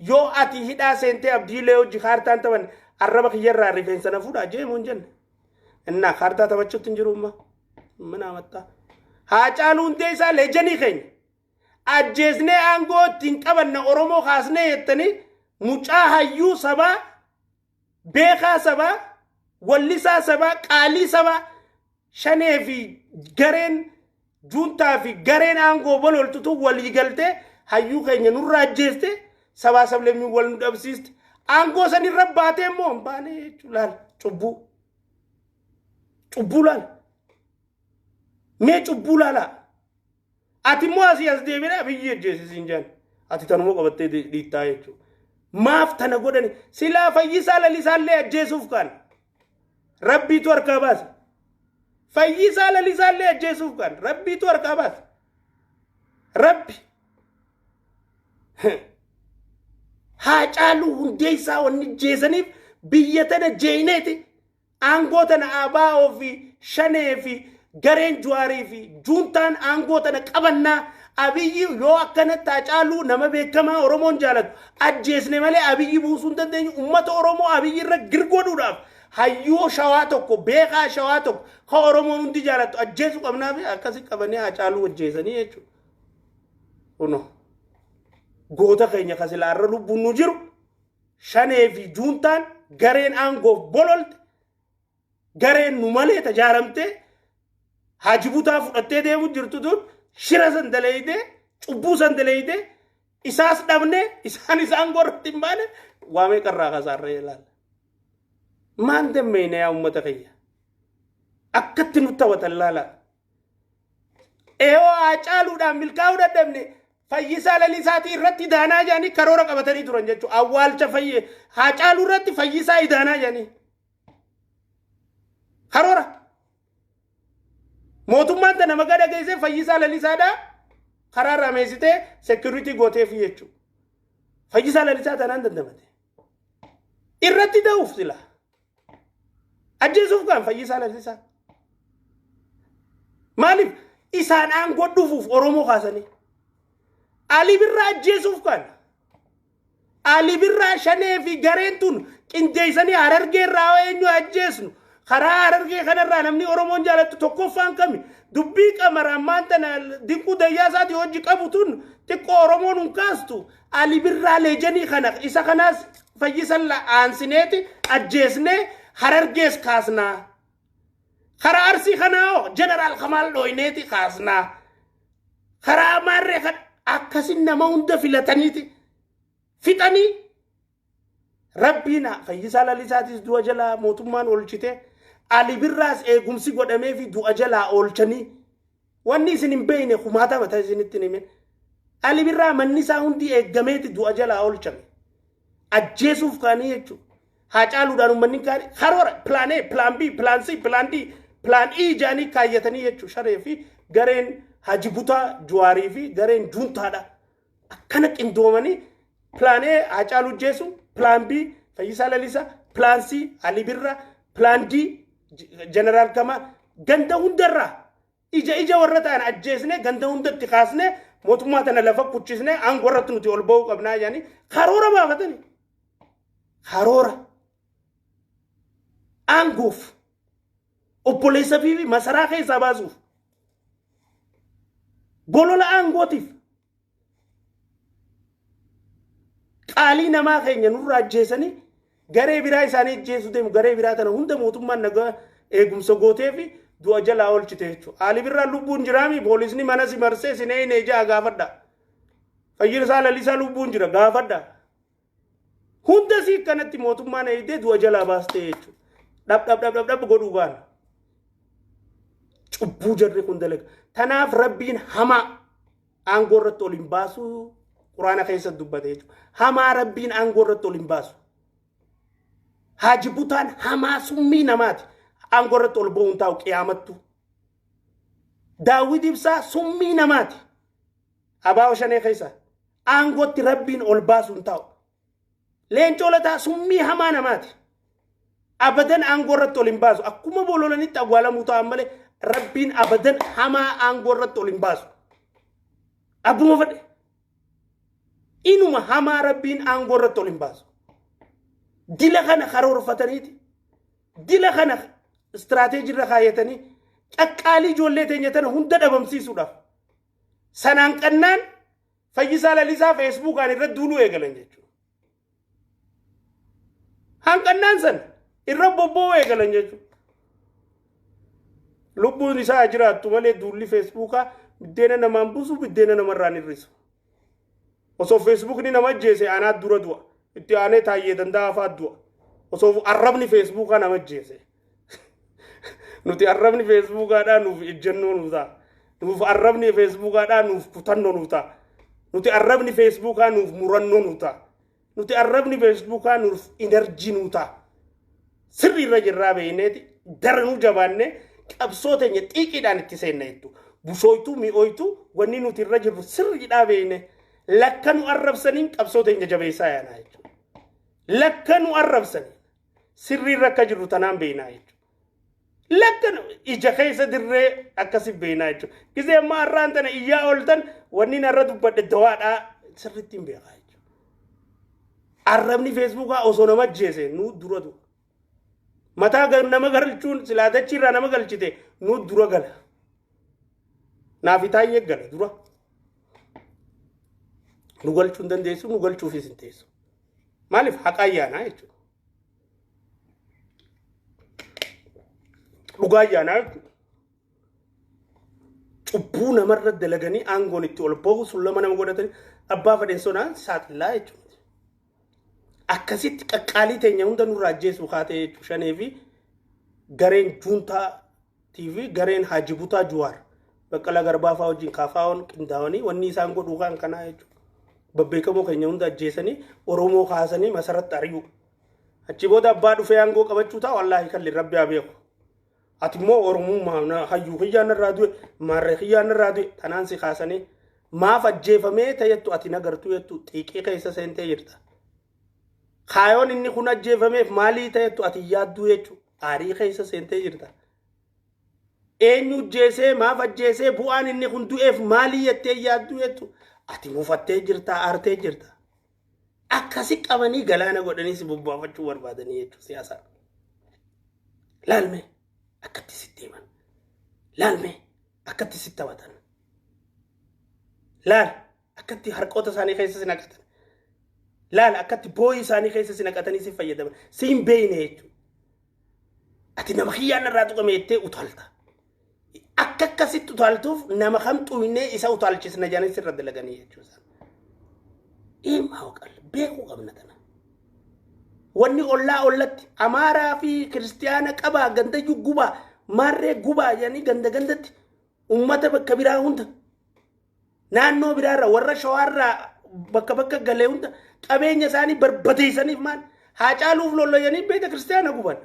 yoo ati hidhaa seentee abdiilee wajjin kaartaan taphan arraba kiyyarraa rifeensa na fuudhaa jeemuun jenne. Innaa kaartaa taphachuutti hin jiru amma. Mana amattaa. Haacaaluu Hundeessaa leejanii keenya. Ajjeesnee aangoo ittiin qabanna Oromoo kaasnee jettanii mucaa hayyuu sabaa, beekaa sabaa, wallisaa sabaa, qaalii sabaa, shanee fi gareen juuntaa fi gareen aangoo bololtutu walii galtee hayyuu keenya nurraa ajjeeste sabaa sablammii wal nu dhabsiiste. Aangoo sanirra baatee immoo hin baane jechuudha laal cubbuu. Cubbuu laal. Mee cubbuu laalaa. Ati immoo asii as deebinee biyyi ajjeesisiin jaan. Ati tanuma qabattee dhiittaa jechuudha. Maaf tana godhani silaa fayyisaa lalisaallee ajjeesuuf kaan. Rabbiitu harkaa baase. Fayyisaa Lalisaallee ajjeesuuf kan Rabbiitu harkaa baasa. Rabbi. Haacaaluu Hundeessaa wanni jeesaniif biyya tana jeeyneeti. Aangoo tana ABO fi Shanee fi gareen Juwaarii fi juuntaan aangoo tana qabannaa, Abiyyi yoo akkanatti Haacaaluu nama beekamaa Oromoon jaalatu ajjeesne malee Abiyyi buusuu hin dandeenyu. Uummata Oromoo Abiyyi irra girgodhuudhaaf hayyuu Shawaa tokko, beekaa Shawaa tokko ka Oromoon hundi jaalattu ajjeesuu qabnaa fi akkasi qabanii Haacaaluu ajjeesanii jechuudha. Kunoo goota keenya ka silaa irra lubbuun nu jiru Shanee fi juuntaan gareen aangoof bololte, gareen nu malee tajaaramtee Haaji Butaa fudhattee deemu jirtu tun shira san daleeyitee, cubbuu san daleeyitee, isaas dhabne, isaan isaan gorratti hin baane, waa meeqarraa kasaarree ilaalla. Maan dammeeyne yaa uummata kiyya? Akkatti nu taphatan laala. Eewoo Haacaaluudhaan milkaa'uu dadhabne, Fayyisaa Lalisaatii irratti idaanaa jedhanii karoora qabatanii turan jechuudha. Awwaalcha Haacaaluu irratti Fayyisaa idaanaa jedhanii. Karoora. Mootummaan tana maqaa dhageessee Fayyisaa Lalisaadhaa karaa irraa meessitee security gooteefi jechuudha. Fayyisaa Lalisaa tanaan dandamate. Irratti da'uuf sila. Ajjeesuuf kan Fayyisaa Lalisaa. Maaliif isaan aangoo dhufuuf Oromoo kaasanii? Ali Birraa ajjeesuuf kan. Ali Birraa Shanee fi gareen tun qindeessanii Harargee irraa eenyu ajjeesnu? Karaa Harargee kanarraa namni Oromoon jaalattu tokkoffaan kami? Dubbii Qamar ammaan tana Dinquu Dayyaasaati hojii qabu tun xiqqoo Oromoon hin kaastu. Ali Birraa leejanii kana isa kanaas Fayyisan aansineeti ajjeesnee Harargees kaasnaa. Karaa Arsii kanaa hoo Jeneraal Kamaal dhooyneeti kaasnaa. Karaa Maarree kan akkasin nama hunda filataniiti fixanii. Rabbiin Fayyisaa Lalisaatis du'a jalaa mootummaan oolchite, Ali Birraas eegumsi godhamee fi du'a jalaa oolchanii. Wanni isin hin beekne kumaatama ta'e isinitti hin himin. Ali Birraa manni isaa hundi eeggameeti du'a jalaa oolchame. Ajjeesuuf kaanii jechuudha. Haacaaluudhaan uummanni kaanii karoora plan A, plan B, plan C, plan D, plan E jedhanii kaayyatanii jechuudha. Sharee fi gareen Haji Butaa Juwaarii fi gareen Juuntaadha. Akkana qindoomanii plan A Haacaaluu ajjeesu, plan B Fayyisaa Lalisaa, plan C Ali Birraa, plan D Jeneraal Kamaa, ganda hundarraa ija ija warra ta'an ajjeesnee, ganda hundatti kaasnee, mootummaa tana lafa kuchisnee aangoo irratti nuti ol ba'uu qabnaa jedhanii karoora baafatanii. Karoora aangoof obboleessa fi masaraa keessaa baasuuf, bolola aangootiif qaalii namaa keenya nurraa ajjeesanii garee biraa isaanii ajjeesuu deemu. Garee biraa tana hunda mootummaan nagaa eegumsa gootee fi du'a jalaa oolchite jechuudha. Ali Birraan lubbuun jiraami? Poolisni mana si marsee si neeyne ijaa gaafadha. Fayyisaa Lalisaa lubbuun jira, gaafadha. Hunda si akkanatti mootummaan eegdee du'a jalaa baastee jechuudha. Dhab dhab dhab dhab dhab godhuu baana. Cubbuu jarri kun dalaga. Tanaaf Rabbiin hamaa aangoo irratti ol hin baasu Quraana keessatti dubbate jechuudha. Hamaa Rabbiin aangoo irratti ol hin baasu. Haaji Butaan hamaa summii namaati. Aangoo irratti ol ba'uun taa'u qiyaamattu. Daawwit Ibsaa summii namaati. Abaa'oo Shanee keessa aangootti Rabbiin ol baasuun taa'u. Leencoo Lataa summii hamaa namaati. Abadan aangoo irratti ol hin baasu. Akkuma bololanitti awwaalamuu ta'an malee Rabbiin abadan hamaa aangoo irratti ol hin baasu. Abbuma fedhe. Inuma hamaa Rabbiin aangoo irratti ol hin baasu. Dila kana karoorfataniiti. Dila kana istiraateejii irra kaayyatanii qaqqaalii ijoollee teenya tana hunda dhabamsiisuudhaaf. Sanaan qannaan Fayyisaa Lalisaa Feesbuukaan irra duuluu eegalan jechuudha. Hanqannaan san irra bobba'uu eegalan jechuudha. Lubbuun isaa jiraattu malee duulli Feesbuukaa biddeena namaan buusu, biddeena namarraan hir'isu. Osoo Feesbuukni nama ajjeese anaa dura du'a. Itti aanee Taayyee Danda'aa fa'aa du'a. Osoo arrabni Feesbuukaa nama ajjeese. Nuti arrabni Feesbuukaadhaa nuuf ejjennoo nuuf ta'a. Nuuf arrabni Feesbuukaadhaa nuuf kutannoo nuuf ta'a. Nuti arrabni Feesbuukaa nuuf murannoo nuuf ta'a. Nuti arrabni Feesbuukaa nuuf enerjii nuuf ta'a. Sirri irra jirraa beekneeti daranuu jabaannee Qabsoo teenya xiiqiidhaan itti seenna jettu. Bushooytuu mi'ooytuu wanni nuti irra jirru sirriidhaa beekne lakka nu arrabsaniin qabsoo teenya jabeessaa yaanaa jechuudha. Lakka nu arrabsaniin sirriirra akka jirru tanaan beeknaa jechuudha. Lakka ija keessa dirree akkasi beeknaa jechuudha. Gisee ammaa har'aan tana iyyaa ooltan wanni narra dubbadhe dawaadhaa sirriitti hin beekaa jechuudha. Arrabni Feesbuukaa osoo nama ajjeese nu dura du'a. Mataa nama galchuun silaa dachiirraa nama galchite nu dura gala. Naafi taayyee gala dura. Nu galchuu hin dandeessu, nu galchuufis hin teessu. Maaliif haqa ayyaanaa jechuudha. Dhugaa ayyaanaa jechuudha. Cubbuu namarra dalaganii aangoon itti ol bahu sun lama nama godhatanii abbaa fedhen sonaan saaxillaa jechuudha. Akkasitti qaqqaalii teenya hunda nurraa ajjeesuu kaatee jechuudha. Shanee fi gareen juuntaa fi gareen Haaji Butaa Juwaar Baqqalaa Garbaa fa'aa wajjin kaafaa'oon qindaa'anii wanni isaan godhuu kan kanaa jechuudha. Babbeekamoo keenya hunda ajjeesanii Oromoo kaasanii masaratti ari'u. Achi booda abbaa dhufee aangoo qabachuu ta'a, wallaahi kalli rabbi haa beeku. Ati immoo Oromummaa hayyuu kiyyaan irraa du'e, maarree kiyyaan irraa du'e, tanaan si kaasanii maaf ajjeefamee ta'ettu ati nagartuu jettu xiiqii keessa seentee jirta. Kaayoon inni kun ajjeefameef maalii ta'ettu ati yaadduu jechuudha. Aarii keessa seentee jirta. Eenyu ajjeesee, maaf ajjeesee, bu'aan inni kun du'eef maalii jettee yaadduu jettu ati mufattee jirta, aartee jirta. Akkasi qabanii galaana godhanii si bobbaafachuu barbaadanii jechuudha siyaasaa. Laalme akkatti sitti himan. Laalme akkatti sitti taphatan. Laal akkatti harqoota isaanii keessa si naqatan. Laal akkatti booyii isaanii keessa si naqatanii si fayyadaman. Si hin beeyne jechuudha. Ati nama kiyyaan irraa tuqame jettee utaalta. Akka akkasitti utaaltuuf nama kam xuynee isa utaalchisna jedhanii sirra dalaganii jechuudha. Himaa waqal beekuu qabna tana. Wanni ollaa ollatti Amaaraa fi Kiristiyaana qabaa, gandayyuu gubaa, maarree gubaa jedhanii ganda gandatti uummata bakka biraa hunda, naannoo biraarraa, warra Shawaarraa bakka bakka galee hunda qabeenya isaanii barbadeessaniif maal haa caaluuf lolloyanii beeta Kiristiyaana guban.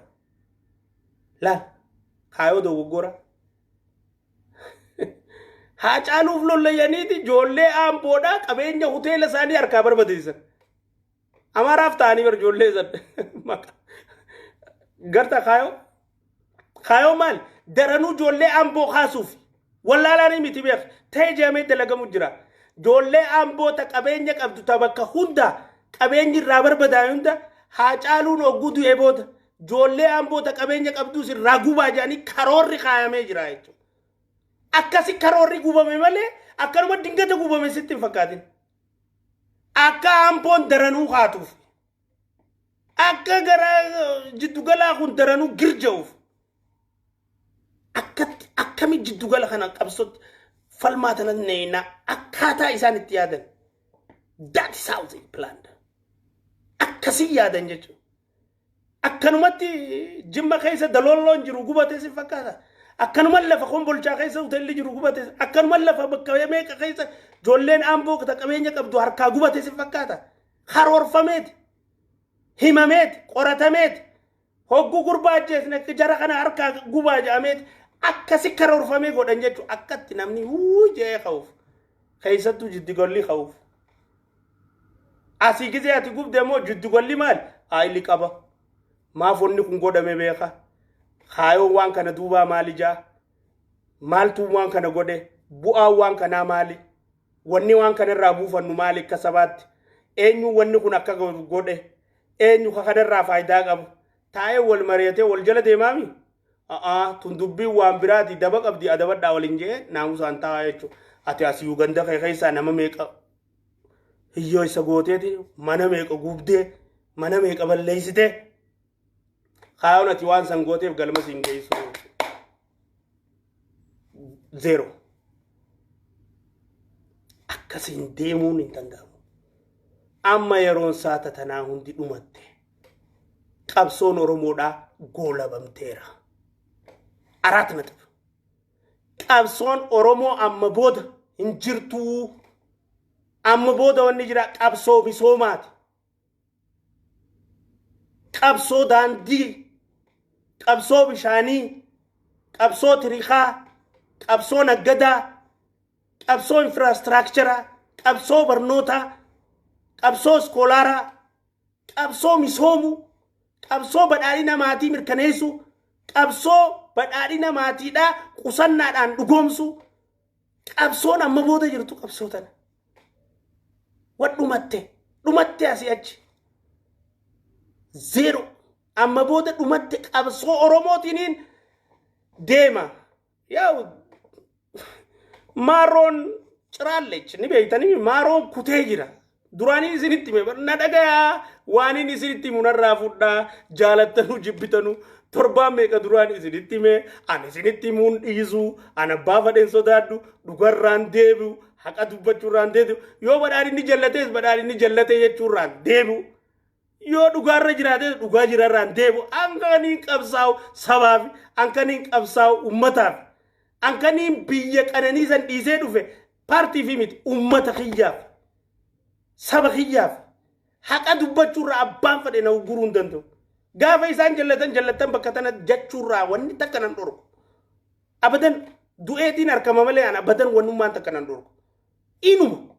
Laal kaayoo dogoggora. Haa caaluuf lolloyaniiti ijoollee Aamboodhaa qabeenya hoteela isaanii harkaa barbadeessan. Amaaraaf ta'anii bar ijoollee san. Garta kaayoo. Kaayoo maal? Daranuu ijoollee Aamboo kaasuuf. Wallaalaanii miti beek. Ta'ee jedhamee dalagamu jira. Ijoollee Aamboo ta qabeenya qabdu, ta bakka hunda qabeenyi irraa barbadaa'e hunda, haa caaluun ogguu du'ee booda ijoollee Aamboo ta qabeenya qabduus irraa gubaa jedhanii karoorri kaayamee jira jechuudha. Akkasi karoorri gubame malee akkanuma dingata gubame sitti hin fakkaatin. Akka Aamboon daranuu kaatuuf. Akka gara jiddugalaa kun daranuu girja'uuf. Akkatti akkami jiddugala kana qabsootti falmaa tana neeyna akkaataa isaan itti yaadan. That is how they planned. Akkasii yaadan jechuudha. Akkanumatti Jimma keessa daloolloon jiru gubate si fakkaata. Akkanuma lafa Kombolchaa keessa hoteelli jiru gubate. Akkanuma lafa bakka meeqa keessa ijoolleen Aamboo ta qabeenya qabdu harkaa gubate si fakkaata. Karoorfameeti. Himameeti. Qoratameeti. Hogguu gurbaa ajjeesne jara kana harkaa gubaa jedhameeti. Akkasi karoorfamee godhan jechuudha. Akkatti namni wuu jedhee ka'uuf. Keessattuu jiddigolli ka'uuf. Asii gizee ati gubde immoo jiddigolli maal? Haayili qaba. Maaf wanni kun godhame beeka? Kaayoon waan kana duubaa maali jaa? Maaltu waan kana godhe? Bu'aan waan kanaa maali? Wanni waan kanarraa buufannu maali akka sabaatti? Eenyu wanni kun akka godhe? Eenyu ka kanarraa faayidaa qabu? Taa'ee wal mari'atee wal jala deemaami? A'aa, tun dubbiin waan biraati, daba qabdi, adabadhaa waliin jee naamusaan taa'aa jechuudha. Ati asii Uganda kee keessaa nama meeqa hiyyoo isa gooteeti, mana meeqa gubdee, mana meeqa balleessitee, kaayoon ati waan san gooteef galma siin geessu zeero. Akkasiin deemuun hin danda'amu. Amma yeroon saata tanaa hundi dhumatte. Qabsoon Oromoodhaa goolabamteera. አራት ነጥብ. Qabsoon Oromoo amma booda hin jirtuu. Amma booda wanni jira qabsoo misoomaati. Qabsoo daandii, qabsoo bishaanii, Qabsoo tiriikaa, qabsoo naggadaa, qabsoo infrastructure, qabsoo barnootaa, qabsoo scholar, qabsoo misoomuu, qabsoo badhaadhina maatii mirkaneessuu, qabsoo badhaadhina maatiidhaa qusannaadhaan dhugoomsuu, qabsoon amma booda jirtu qabsoo tana. Wadhumatte dhumatte asii achi. Zero. Amma booda dhumatte. Qabsoo Oromootiiniin deema. Yaa'u maaroon ciraallechi ni beektanii, maaroon kutee jira. Duraanii isinitti hime, na dhagayaa, waan inni isinitti himu narraa fudhaa, jaalattanuu jibbitanuu. Torbaan meeqa duraan isinitti hime, ani isinitti himuun dhiisu. Ani abbaa fadheen sodaadhu, dhugarraan deebi'u, haqa dubbachuurraan deebi'u. Yoo badhaadhinni jallatees badhaadhinni jallatee jechuurraan deebi'u, yoo dhugaarra jiraates dhugaa jirarraan deebi'u. Ankaniin qabsaa'u sabaaf, ankaniin qabsaa'u ummataaf, ankaniin biyya qananii san dhiisee dhufe paartii fi miti, ummata kiyyaaf, saba kiyyaaf. Haqa dubbachuurraa abbaan fedhe na ugguruu hin danda'u. Gaafa isaan jallatan jallattan bakka tana jechuurraa wanni takka nan dhorku. Abadan du'eetiin harkama malee an abadan wannummaan takka nan dhorku. Inuma.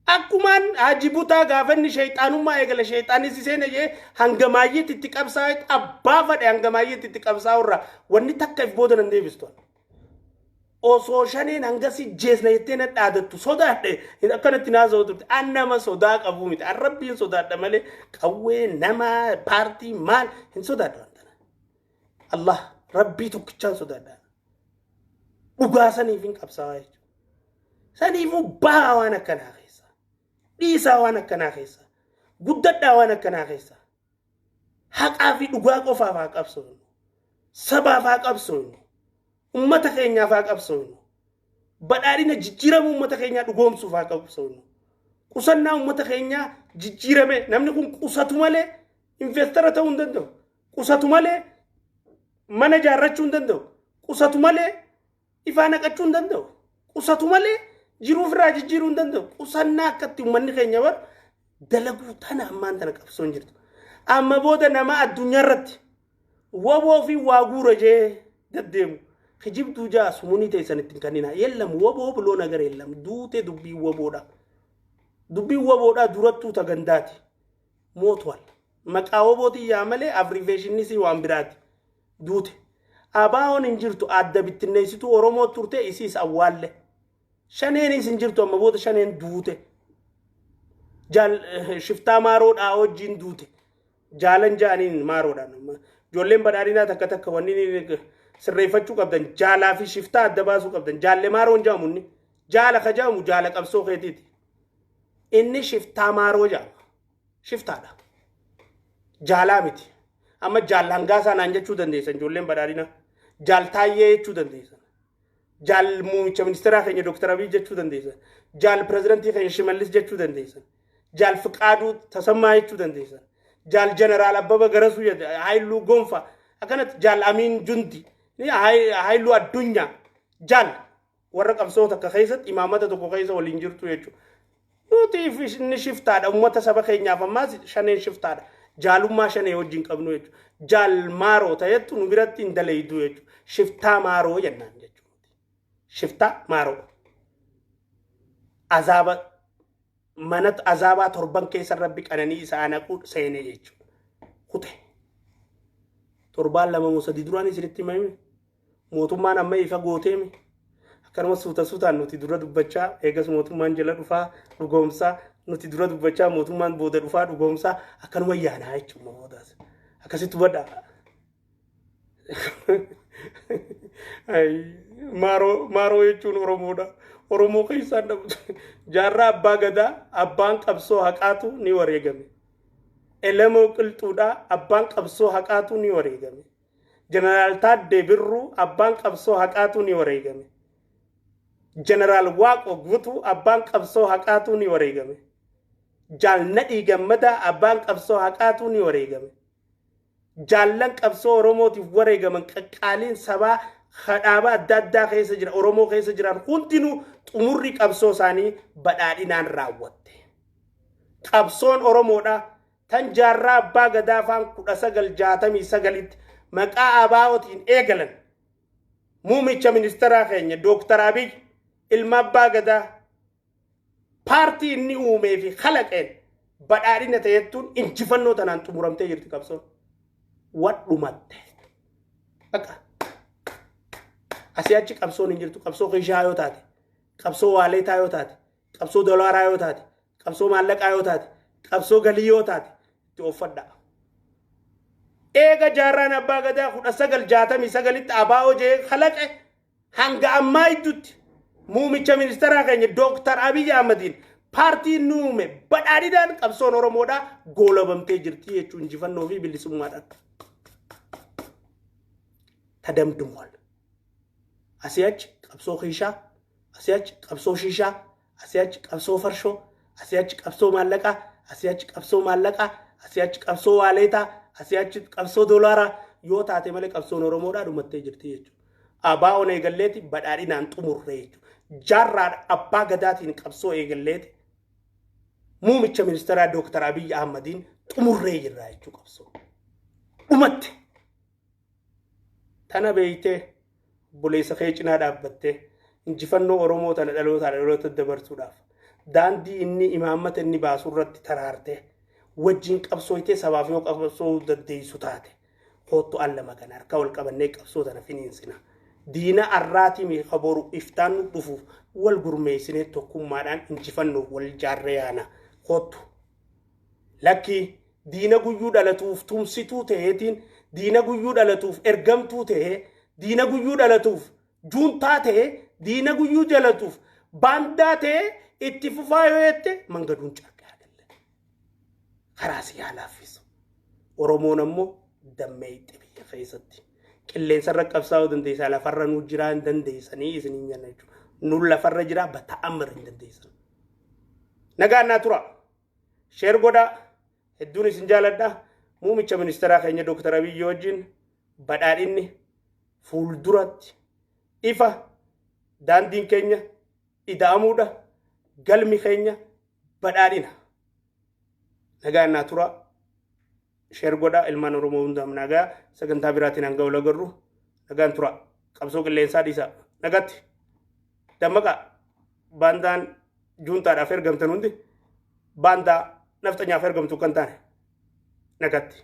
Akkumaan Haji Butaa gaafa inni sheexaanummaa eegale, sheexaanis seena jee hanga maayyeetti itti qabsaa'e, abbaa fadhe hanga maayyeetti itti qabsaa'urraa wanni takka if booda nan deebistu. Osoo shaneen hangasii jeesna jettee na dhaadattu sodaadhe akkanatti naasa'u turte. An nama sodaa qabu miti. An rabbiin sodaadha malee qawwee nama paartii maal hin sodaadha wanta. Allah rabbii tokkichaan sodaadha. Dhugaa saniif hin qabsaa'aa jechuudha. Saniifuu bahaa waan akkanaa keessa. Dhiisaa waan akkanaa keessa. Guddadhaa waan akkanaa keessa. Haqaa fi dhugaa qofaaf haa qabsoofnu. Sabaaf haa qabsoofnu. Ummata keenyaaf haa qabsoofnu. Badhaadhina jijjiirama ummata keenyaa dhugoomsuuf haa qabsoofnu. Qusannaa ummata keenyaa jijjiirame, namni kun qusatu malee investor ta'uu hin danda'u. Qusatu malee mana ijaarrachuu hin danda'u. Qusatu malee ifaa naqachuu hin danda'u. Qusatu malee jiruu ofirraa jijjiiruu hin danda'u. Qusannaa akkatti uummanni keenya bar dalaguu tana ammaan tana qabsoon jirtu. Amma booda nama addunyaa irratti waboo fi waa guura jee deddeemu. Kijibduu jaa sumunii ta'e ittiin kannina. የለም waboo ብሎ ነገር የለም. Duute dubbii waboodha. Dubbiin waboodha durattuu tagandaati. ሞቷል. Maqaa wabootii yaa malee abbreviationnis waan biraati. Duute. Abaawoon hin jirtu, adda bittinneessituu Oromoo turte, isiis awwaalle. Shaneenis hin jirtu, amma booda shaneen duute. Jaal shiftaa maaroodhaa wajjin duute. Jaalan ja'aniin maaroodhaan. Ijoolleen badhaadhinaa takka takka wanni sirreeffachuu qabdan, jaalaa fi shiftaa adda baasuu qabdan. Jaalle maaroon jedhamu inni. Jaala ka jedhamu jaala qabsoo keetiiti. Inni shiftaa maaroo jedhama. Shiftaadha. Jaalaa miti. Amma jaal hangaasaa naan jechuu dandeessan ijoolleen badhaadhinaa. Jaal taayyee jechuu dandeessan. Jaal muummicha ministeeraa keenya Dr. Abiy jechuu dandeessan. Jaal pirezidantii keenya Shimallis jechuu dandeessan. Jaal Fiqaaduu Tasammaa jechuu dandeessan. Jaal Jeneraal Abbaba Garasuu, Haayiluu Gonfa, akkanatti Jaal Amiin Jundi, Haayiluu Addunyaa, jaal warra qabsoo takka keessatti imaamata tokko keessa waliin jirtu jechuudha. Nuti inni shiftaadha, uummata saba keenyaaf ammaas shaneen shiftaadha. Jaalummaa shanee wajjin qabnu jechuudha. Jaal maaroo ta'ettu nu biratti hin daleeydu jechuudha. Shiftaa maaroo jennaan jechuudha. Shiftaa maaroo. Azaaba mana azaabaa torban keessa rabbi qananii isaa naqu seene jechuudha. Kute. Torbaan 2 moo 3 duraan isinitti himame. Mootummaan amma ifa gooteemi. Akkanuma suuta suutaan nuti dura dubbachaa, eegas mootummaan jala dhufaa dhugoomsaa, nuti dura dubbachaa, mootummaan booda dhufaa dhugoomsaa, akkanuma yaanaa jechuudha boodaas. Akkasitti hubadhaa. Maaroo maaroo jechuun Oromoodha. Oromoo keessaan dhabu. Jaarraa abbaa gadaa abbaan qabsoo haqaatu ni wareegame. Elemoo qilxuudhaa abbaan qabsoo haqaatu ni wareegame. Jeneraal Taaddee Birruu abbaan qabsoo haqaatu ni wareegame. Jeneraal Waaqoo Guutuu abbaan qabsoo haqaatu ni wareegame. Jaal Nadhii Gammadaa abbaan qabsoo haqaatu ni wareegame. Jaallan qabsoo Oromootiif wareegaman qaqqaaliin sabaa dhaaba adda addaa keessa jira, Oromoo keessa jiran hundinuu xumurri qabsoo isaanii badhaadhinaan raawwatte. Qabsoon Oromoodha tan jaarraa abbaa gadaa afaan 1969tti maqaa ABO'tiin eegalan. Muumicha ministeeraa keenya Dooktar Abiy ilma abbaa gadaa paartii inni uumee fi kalaqeen badhaadhina ta'ettuun injifannoo tanaan xumuramtee jirti qabsoon. Wadhumatte. Bakka. Asii achi qabsoon hin jirtu. Qabsoo kishaa yoo taate, qabsoo waaleetaa yoo taate, qabsoo dolaaraa yoo taate, qabsoo maallaqaa yoo taate, qabsoo galii yoo taate itti ooffadhaa. Eega jaarraan abbaa gadaa 1969tti abaa'oo jee kalaqe hanga ammaa iddutti muumicha ministeeraa keenya Dooktar Abiy Ahmediin paartiin nu uume badhaadhinaan qabsoon Oromoodhaa goolabamtee jirti jechuun injifannoo fi bilisummaadhaan. Tadamdumwal. Asii achi qabsoo kiishaa, asii achi qabsoo shiishaa, asii achi qabsoo farshoo, asii achi qabsoo maallaqaa, asii achi qabsoo maallaqaa, asii achi qabsoo waaleetaa, asii achi qabsoo doolaaraa yoo taate malee qabsoon Oromoodhaa dhumattee jirti jechuudha. Abaa'oon eegalleeti badhaadhinaan xumurre jechuudha. Jaarraadha abbaa gadaatiin qabsoo eegalleeti muumicha ministeeraa Dooktar Abiy Ahmadiin xumurree jirra jechuudha qabsoo. Dhumatte. Tana beeytee obboleessa kee cinaa dhaabbattee injifannoo Oromoo tana dhalootaa dhaloota dabarsuudhaaf daandii inni imaammata inni baasu irratti taraartee wajjin qabsooytee sabaaf yoo qabsoo dandeessu taate koottu al lama kana harka wal qabannee qabsoo tana finiinsina. Diina arraatii mi kaboru iftaan nu dhufuuf wal gurmeessinee tokkummaadhaan injifannoof wal jaarree yaana koottu. Lakkii diina guyyuu dhalatuuf tumsituu ta'eetiin, diina guyyuu dhalatuuf ergamtuu ta'ee, diina guyyuu dhalatuuf juuntaa ta'ee, diina guyyuu jalatuuf baandaa ta'ee itti fufaa yoo jette mangaduun carqee agalle. Karaa si haa laaffisu. Oromoon ammoo dammeeyxe biyya keessatti. Qilleensarra qabsaa'uu dandeessaa, lafarra nuu jiraa hin dandeessanii isiniin jenna jechuudha. Nuun lafarra jiraa bata'amar hin dandeessan. Nagaan naa tura. Share godhaa. Hedduun isin jaaladha. Muumicha ministeeraa keenya Dooktar Abiyyi wajjin badhaadhinni fuulduratti ifa, daandiin keenya ida'amuudha. Galmi keenya badhaadhina. Nagaan naa tura. Share godhaa, ilmaan Oromoo hundaaf nagaa. Sagantaa biraatiin hanga wal agarru nagaan tura. Qabsoo qilleensaa dhiisaa. Nagatti. Dammaqaa. Baandaan juuntaadhaaf ergamtan hundi baandaa nafxanyaaf ergamtu kan taane. Nagatti.